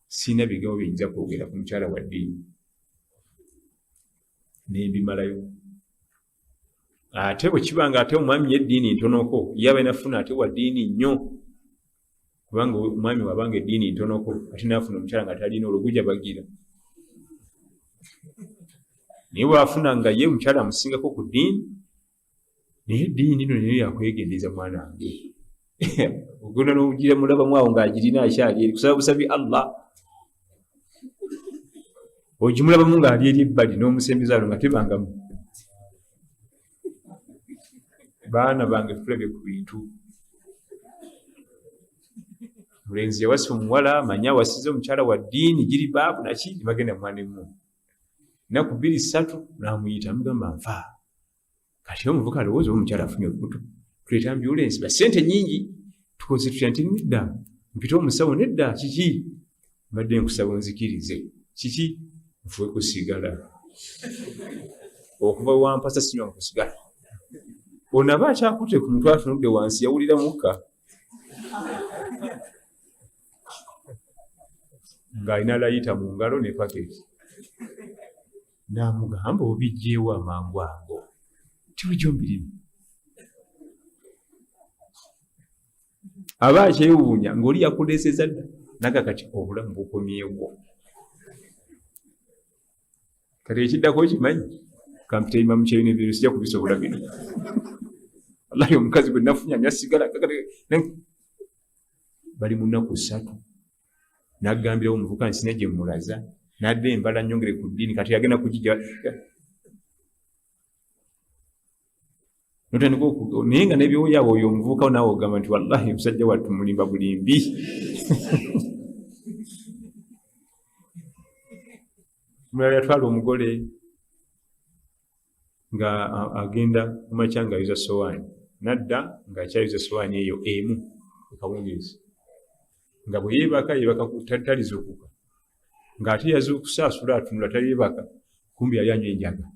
Sirina bigambo byenyinza kwogera ku mukyala wa ddiini nembimalayo. Ate bwe kiba nga ate omwami ye eddiini ntonoko, ye aba nafuna ate wa ddiini nnyo, kubanga omwami wabanga eddiini ntonoko ate nafuna omukyala nga talina, olwo gujja bagira. Naye bwafuna nga ye omukyala amusingako ku ddiini, naye eddiini no nayo yakwegendereza mwana wange, ogenda nogira mulabamu awo ng'agirina akyali eri kusaba busabi Allah, ogimulabamu ng'ali eri ebbali n'omusembeza nga tebangamu. Baana bange, tulabye ku bintu. Mulenzi yawasa omuwala, manye awasiza omukyala wa ddiini, giribaabu naki, nebagenda mwana emu naku bbiri ssatu n'amuyita amugamba nfa. Kati omuvuka alowooza omukyala afunye olubuto, tuleeta ambulensi, basente nyingi, tukoze tutya? Nti nedda, mpite omusawo. Nedda, kiki? Mbadde nkusaba onzikirize. Kiki? Nfuwe kusigala, okuva wampasa sinywa kusigala. Ono aba akyakutte ku mutwe atunudde wansi, yawulira mukka ng'alina layita mu ngalo ne paketi. N'amugamba, obijjeewo amangu ago? Tibujo mbirina. Aba akyewuunya ng'oli yakuleeseza dda naga. Kati obulamu bukomyewo, kati ekiddako okimanyi, kampita imamu kyebino ebyo sijja kubisobola bino. Wallahi omukazi gwe nafunye anywa sigala. Bali mu nnaku ssatu nagambirawo omuvuka nti sina gye mulaza, nadda embala nyongere ku ddiini. Kati agenda kugijja notandika, naye nga nebyoyawo oyo omuvubuka naawe ogamba nti wallahi omusajja wattu mulimba bulimbi. Omulala yatwala omugole nga agenda mumakya ngaayoza sowaani, nadda ng'akyayoza sowaani eyo emu ekawungeezi, nga bwe yeebaka yeebaka talizuukuka, ng'ate yazuukusa asula atunula tayeebaka, kumbi yali anywa enjaga.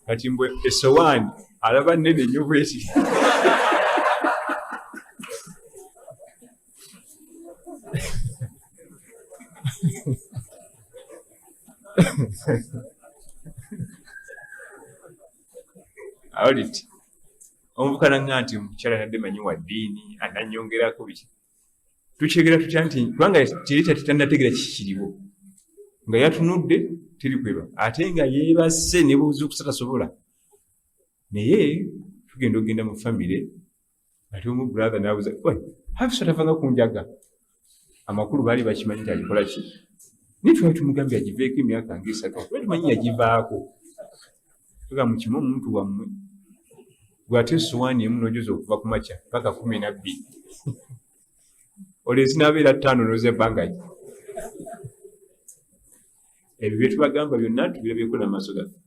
Kati mbwe esowaani alaba nnene nnyo bweti. Awuliti omuvuka nanga nti omukyala nadde manyi wa ddiini ananyongerako biki, tukyegera tutya nti kubanga teri tanategeera kikiriwo, nga yatunudde teri kweba ate nga yeebase ne buzuukusa tasobola. Naye tugenda okugenda mu famire, ate omu brother nabuza, Hafisa tavanga ku njaga? Amakulu baali bakimanyi nti alikola ki, naye twali tumugambye agiveeko emyaka nga 3, kuba tumanyi yagivaako. Tuga mukimu omuntu wammwe gwate esowaani emu nojoza okuva ku makya paka 12, olwo ezinaabeera 5 noza ebbanga ki? Ebyo byetubagamba byonna tubirabyeko n'amaaso gaffe.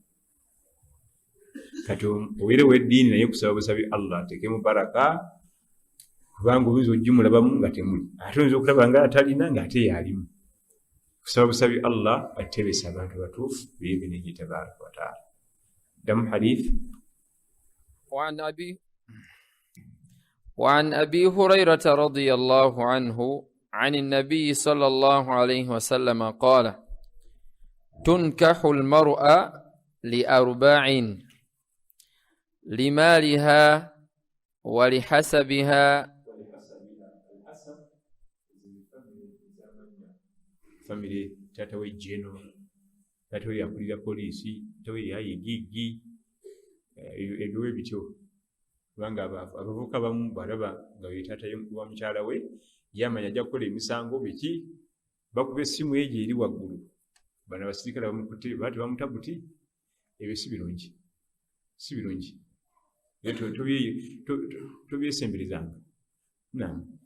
Kati obeere ow'eddiini, naye kusaba busabi Allah ateekemu baraka, kubanga oyinza ogimulabamu nga temuli, ate oyinza okulaba nga atalina nga ate yalimu. Kusaba busabi Allah atebesa abantu batuufu biidhinihi tabaraka wataala. Ddamu hadith. وعن أبي وعن أبي هريرة رضي الله عنه عن النبي صلى الله عليه وسلم قال تنكح المرأة لأربع لمالها ولحسبها famire taata we jeno taata we yakulira poliisi taata we yaye gigi ebyo bityo kubanga abavubuka bamu balaba nga ye taata wa mukyala we yamanya ajja kukola emisango biki bakuba essimu egyo eri waggulu bano abasirikale bamukutte baati bamutabuti ebyo si birungi si birungi tobyesemberezanga. Naam.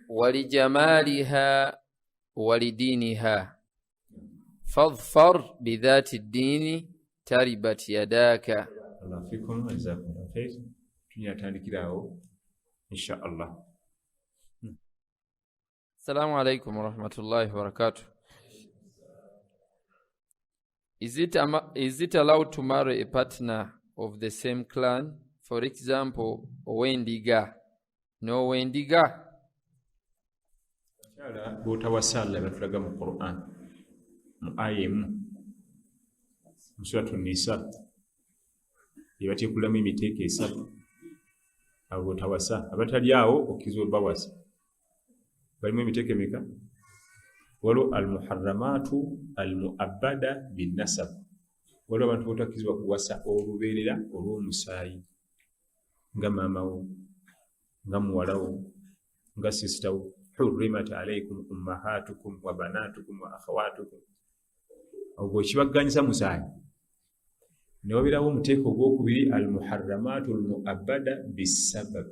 Walijamaliha walidiniha fadfar bidhati ddini taribat yadaka. Allah fikum wa jazakumullahu khair. Tunyatandikirawo insha Allah. Assalamu alaikum wa rahmatullahi wa barakatuh. Is it allowed to marry a partner of the same clan? For example, Owendiga. No Wendiga. Abakyala b'otawasa Allah batulaga mu Qur'an mu aya emu mu Suratu Nisa ebateekulamu emiteeko esatu. Abo b'otawasa abatali awo okkiriza obawasa. Balimu emiteeko emeka? Waliwo almuharramatu almuabbada binnasab, waliwo abantu botakkirizibwa kuwasa olubeerera olw'omusaayi nga maamawo nga muwalawo nga sisitawo. Hurrimat alaykum ummahatukum wa banatukum wa akhawatukum, ogwo kibagganyisa musaayi. Ne wabeerawo omuteeko ogwokubiri almuharramatu almuabbada bisabab,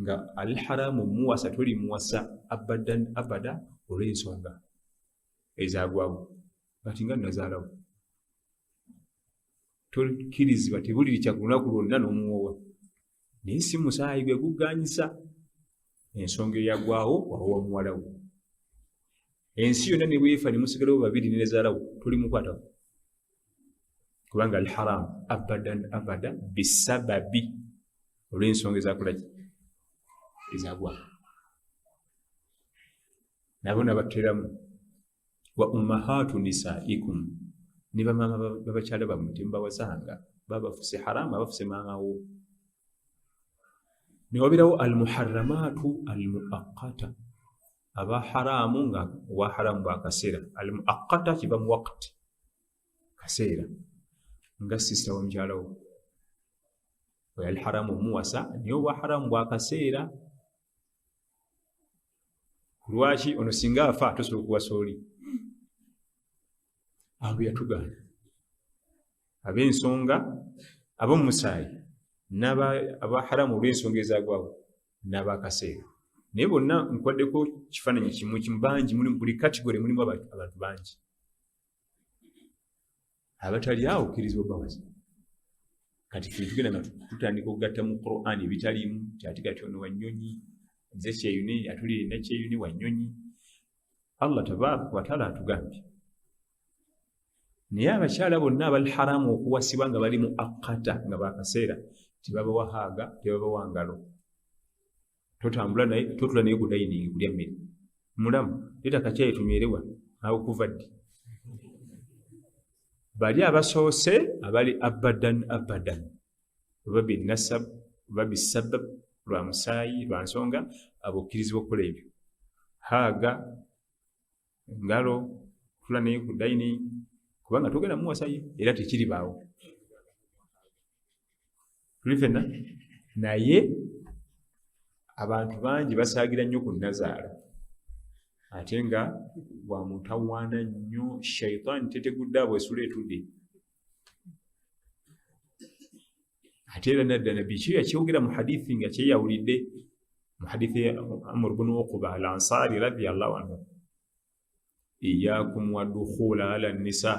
nga alharamu muwasa toli muwasa abadan abada olw'ensonga ezagwawo kati nga nazaalawo tokkirizibwa tebulirikya ku lunaku lwonna n'omuwowa, naye si musaayi gwe gugganyisa ensonga eyagwawo wawowa muwalawo. Ensi yonna ne bwefa ne musigalawo babiri ne nazaalawo toli mukwatako kubanga alharamu abadan abada bisababi olw'ensonga ezakolaki ezagwa. Nabo nabateramu wa ummahatu nisaikum, ne bamaama babakyala bammwe temubawasanga babafuse haramu abafuse maamawo. Ne wabeerawo almuharramatu almuaqqata, aba haramu nga wa haramu bwakaseera. Almuaqqata kiva mu waqti, kaseera, nga sisita wa mukyalawo oyo alharamu omuwasa naye obwa haramu bwakaseera. Lwaki ono singa afa tosobola okuwasa oli? Abo yatugaana ab'ensonga ab'omusaayi n'abaharamu olw'ensonga ezagwawo n'abakaseera, naye bonna nkwaddeko kifaananyi kimu kimu bangi buli kategore mulimu abantu bangi abatali awo okkirizibwa obawasa. Kati ffe tugenda nga tutandika okugatta mu Qur'an ebitaliimu nti ate kati ono wannyonyi nze kyeyune atuli nakyeyune wannyonyi. Allah tabaraka wataala atugambye naye abakyala bonna abali haramu okuwasibwa nga bali mu akkata nga bakaseera tebabawa haaga tebabawa ngalo, totambula naye totula naye ku dining kulya mmere mulamu leeta kakyayi tunywerewa awo kuva ddi. Bali abasoose abali abadan abadan oba binnasab oba bisabab lwa musaayi lwa nsonga abo okkirizibwa okukola ebyo haaga ngalo tula naye ku dining kubanga togenda muwasaye era tekiribaawo tuli ffenna. Naye abantu bangi basaagira nnyo ku nnazaala ate nga bwamutawaana nnyo shaitaani tetegudde abo esula etudde. Ate era nadda nabbi kyo yakyogera mu hadithi nga kyeyawulidde mu hadithi ya Amr bin Uqba al Ansari radiyallahu anhu, iyakum wadukhula ala nisa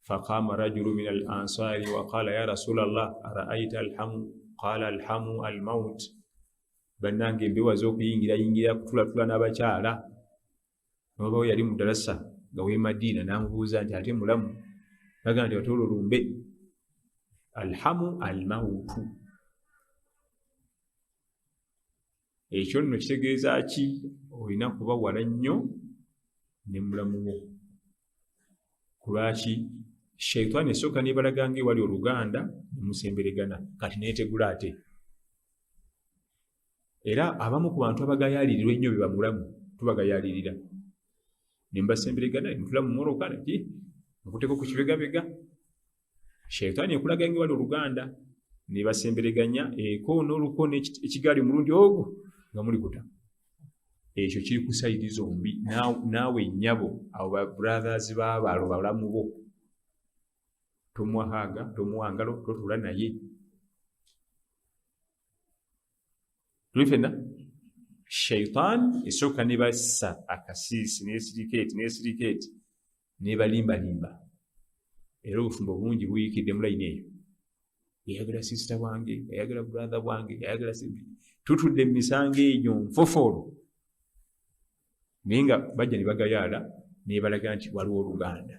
faqama rajulu min al ansari wa qala ya rasulallah ara'ayta alhamu qala alhamu almaut. Bannange embewa z'okuyingira yingira kutulatula n'abakyala. Nobawo yali mu darasa nga w'e Madiina n'amubuuza nti ate mulamu, bagamba nti ate olwo lumbe. Alhamu almautu, Ekyo nno kitegeeza ki? Olina kuba wala nnyo ne mulamu wo. Kulwaki? Shaitaani esooka neebalaga ng'ewali oluganda ne musemberegana, kati neetegula ate. Era abamu ku bantu abagayaalirirwa ennyo be bamulamu, tubagayaalirira. Ne mbasemberegana, ne mutula mu mmoloka, naki nkuteeka ku kibegabega. Shaitaani ekulaga ng'ewali oluganda, ne basembereganya ekoona olukoona ekigaali omulundi ogwo nga muli kuta. Ekyo kiri ku sayidi zombi, naawe nnyabo, abo ba brothers b'abaalo balamu bo. Tomuwa haaga, tomuwa ngalo, totuula naye. Tuli ffenna? Shaitan esooka ne bassa akasiisi n'esirikeeti n'esirikeeti ne balimbalimba. Era obufumbo bungi buyikidde mu layini eyo. Yayagala sister wange, yayagala brother wange, yayagala tutudde mu misango egyo nfofoolo. Naye nga bajja ne bagayaala ne balaga nti waliwo oluganda.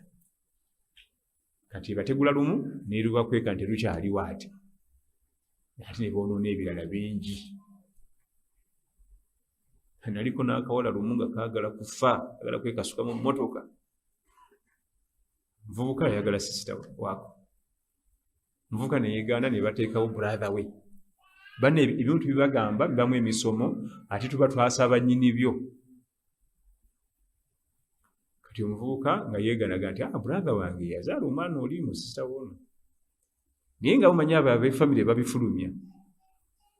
Kati bategula lumu ne lubakweka nti lukyaliwo ate. Ate ne boonoona ebirala bingi. Naliko n'akawala lumu nga kaagala kufa, kaagala kwekasuka mu mmotoka. Nvubuka ayagala sister waako. Nvubuka ne yeegaana ne bateekawo brother we. Banne ebintu bibagamba bibamu emisomo ate tuba twasaba nnyini byo. Kati omuvubuka nga yeeganaga nti brother wange yazaala omwana oli mu sister wono. Naye nga mumanyi abo ab'effamire babifulumya.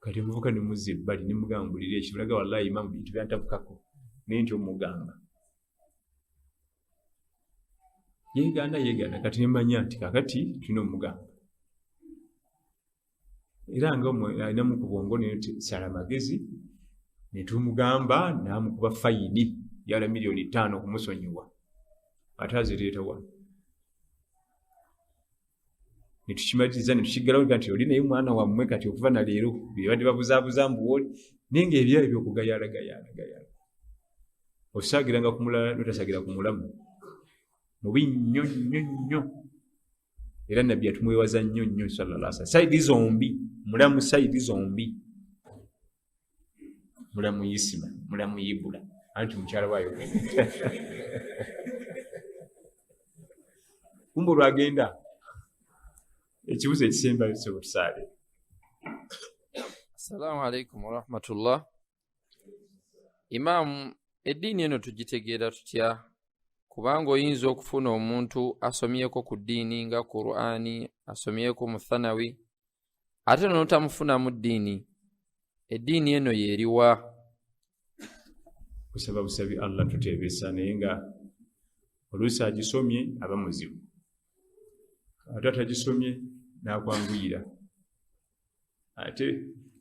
Kati omuvubuka ne muzza ebbali ne mugamba mbulira ekyo, mulaga wallahi imamu bintu byantabukako naye nti omugamba. Yeegaana yeegaana kati ne mmanya nti kaakati tulina omugamba. Era nga alinamu ku bwongo ne sala magezi ne tumugamba n'amukuba fayini yala 5,000,000 okumusonyiwa. Ate azireeta wano. Ne tukimaliriza ne tukiggalawo nti oli naye mwana wammwe kati okuva na leero bye badde babuzaabuza mbu oli naye ng'ebyayo by'okugayaala gayaala gayaala. Osaagiranga ku mulala n'otasaagira ku mulamu. Mubi nnyo nnyo nnyo. Era Nabbi yatumwewaza nnyo nnyo sallallahu alaihi wasallam. Sayidi zombi, mulamu sayidi zombi. Mulamu Isima, mulamu Ibula. Anti mukyala waayo. Kumbe olwagenda ekibuzo ekisembayo ssebo tusaale. Assalamu alaikum warahmatullah. Imaamu, eddiini eno tugitegeera tutya? Kubanga oyinza okufuna omuntu asomyeko ku ddiini nga Qur'ani, asomyeko mu Thanawi, ate n'otamufunamu ddiini. Eddiini eno y'eriwa? Kusaba busabi Allah tuteebesa, naye nga oluusi agisomye aba muzibu, ate atagisomye n'akwanguyira. Ate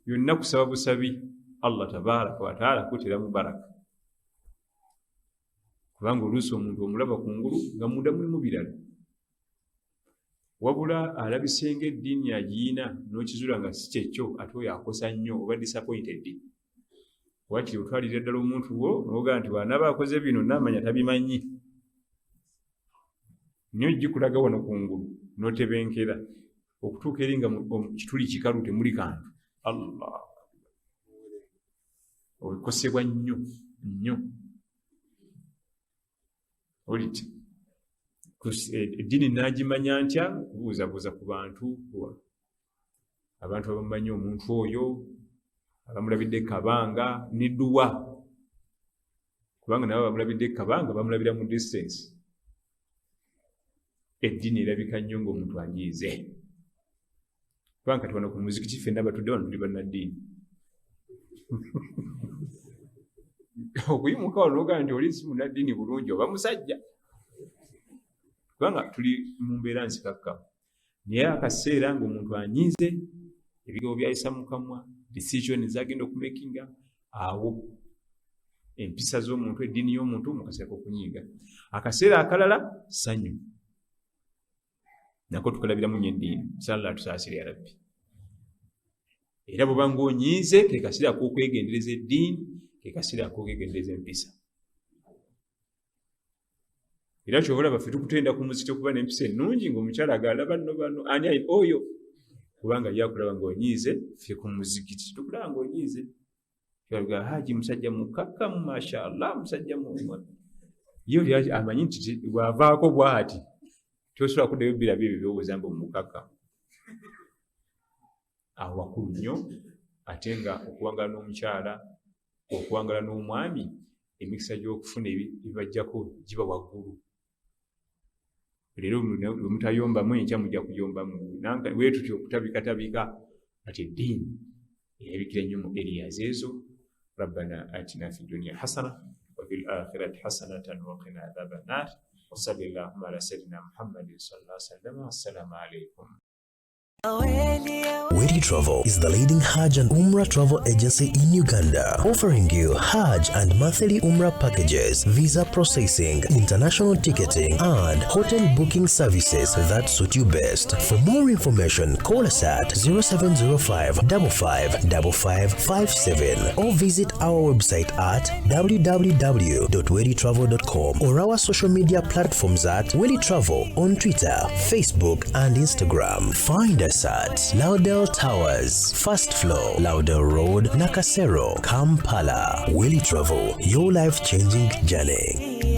byonna kusaba busabi Allah tabaaraka wa taala kuteeramu baraka. Kubanga oluusi omuntu omulaba kungulu nga munda mulimu birala. Wabula alabise ng'eddiini agiyina n'okizuula nga si kyekyo, ate oyo akosa nnyo oba disappointed. Wakiri otwalira ddala omuntu wo n'ogamba nti bw'anaaba akoze bino n'amanya tabimanyi. Nnyo gikulaga wano kungulu n'otebenkera okutuuka eri nga kituli kikalu temuli kantu. Allah, okosebwa nnyo nnyo. Oliti eddiini n'agimanya ntya? Kubuuzabuuza ku bantu, abantu abamumanyi omuntu oyo, abamulabidde kabanga ne dduwa, kubanga nabo abamulabidde kabanga bamulabira mu distance. Eddiini erabika nnyo ng'omuntu agiyize. Kubanga kati wano ku muzikiti ffenna batudde wano tuli bannaddiini. Okuyimuka wano n'ogamba nti oli si munnaddiini bulungi oba musajja, kubanga tuli mu mbeera nsikakkamu. Naye akaseera ng'omuntu anyiize, ebigambo by'ayisa mu kamwa, decision z'agenda okumakinga, awo empisa z'omuntu, eddiini y'omuntu mu kaseera k'okunyiiga. Akaseera akalala ssanyu, nako tukalabiramu nnyo eddiini. Sallallahu tusaasire ya Rabbi. Era bw'oba ng'onyiize, ke kaseera ak'okwegendereza eddiini, ke kaseera ak'okwegendereza empisa. Era ky'oba olaba ffe tukutenda ku muzikiti okuba n'empisa ennungi ng'omukyala agala banno bano ani ayi oyo, kubanga ye akulaba ng'onyiize. Ffe ku muzikiti tukulaba ng'onyiize. Kyaga haji musajja mukakkamu, mashallah, musajja ye oli amanyi nti bw'avaako bw'ati tosobola kuddayo birabyo ebyo byowooza mbu mukakkamu. Awo wakulu nnyo, ate nga okuwangala n'omukyala, okuwangala n'omwami, emikisa gy'okufuna ebibajjako giba waggulu. Leero bwe mutayombamu, enkya mujja kuyombamu. Bwe tutyo okutabikatabika, ati eddiini erabikira nnyo mu areas ezo. Rabbana atina fi dunya hasana wa fil akhirati hasanatan wa qina adhaban nar wa salli allahumma ala sayyidina Muhammadin sallallahu alaihi wasallam. Assalamu alaikum. Wedi Travel is the leading Hajj and Umrah travel agency in Uganda, offering you Hajj and monthly Umrah packages, visa processing, international ticketing, and hotel booking services that suit you best. For more information, call us at 0705 555557 or visit our website at www.weditravel.com or our social media platforms at Wedi Travel on Twitter, Facebook, and Instagram. Find us at Laudel Towers, first floor, Laudel Road, Nakasero, Kampala. Willy Travel, your life-changing journey.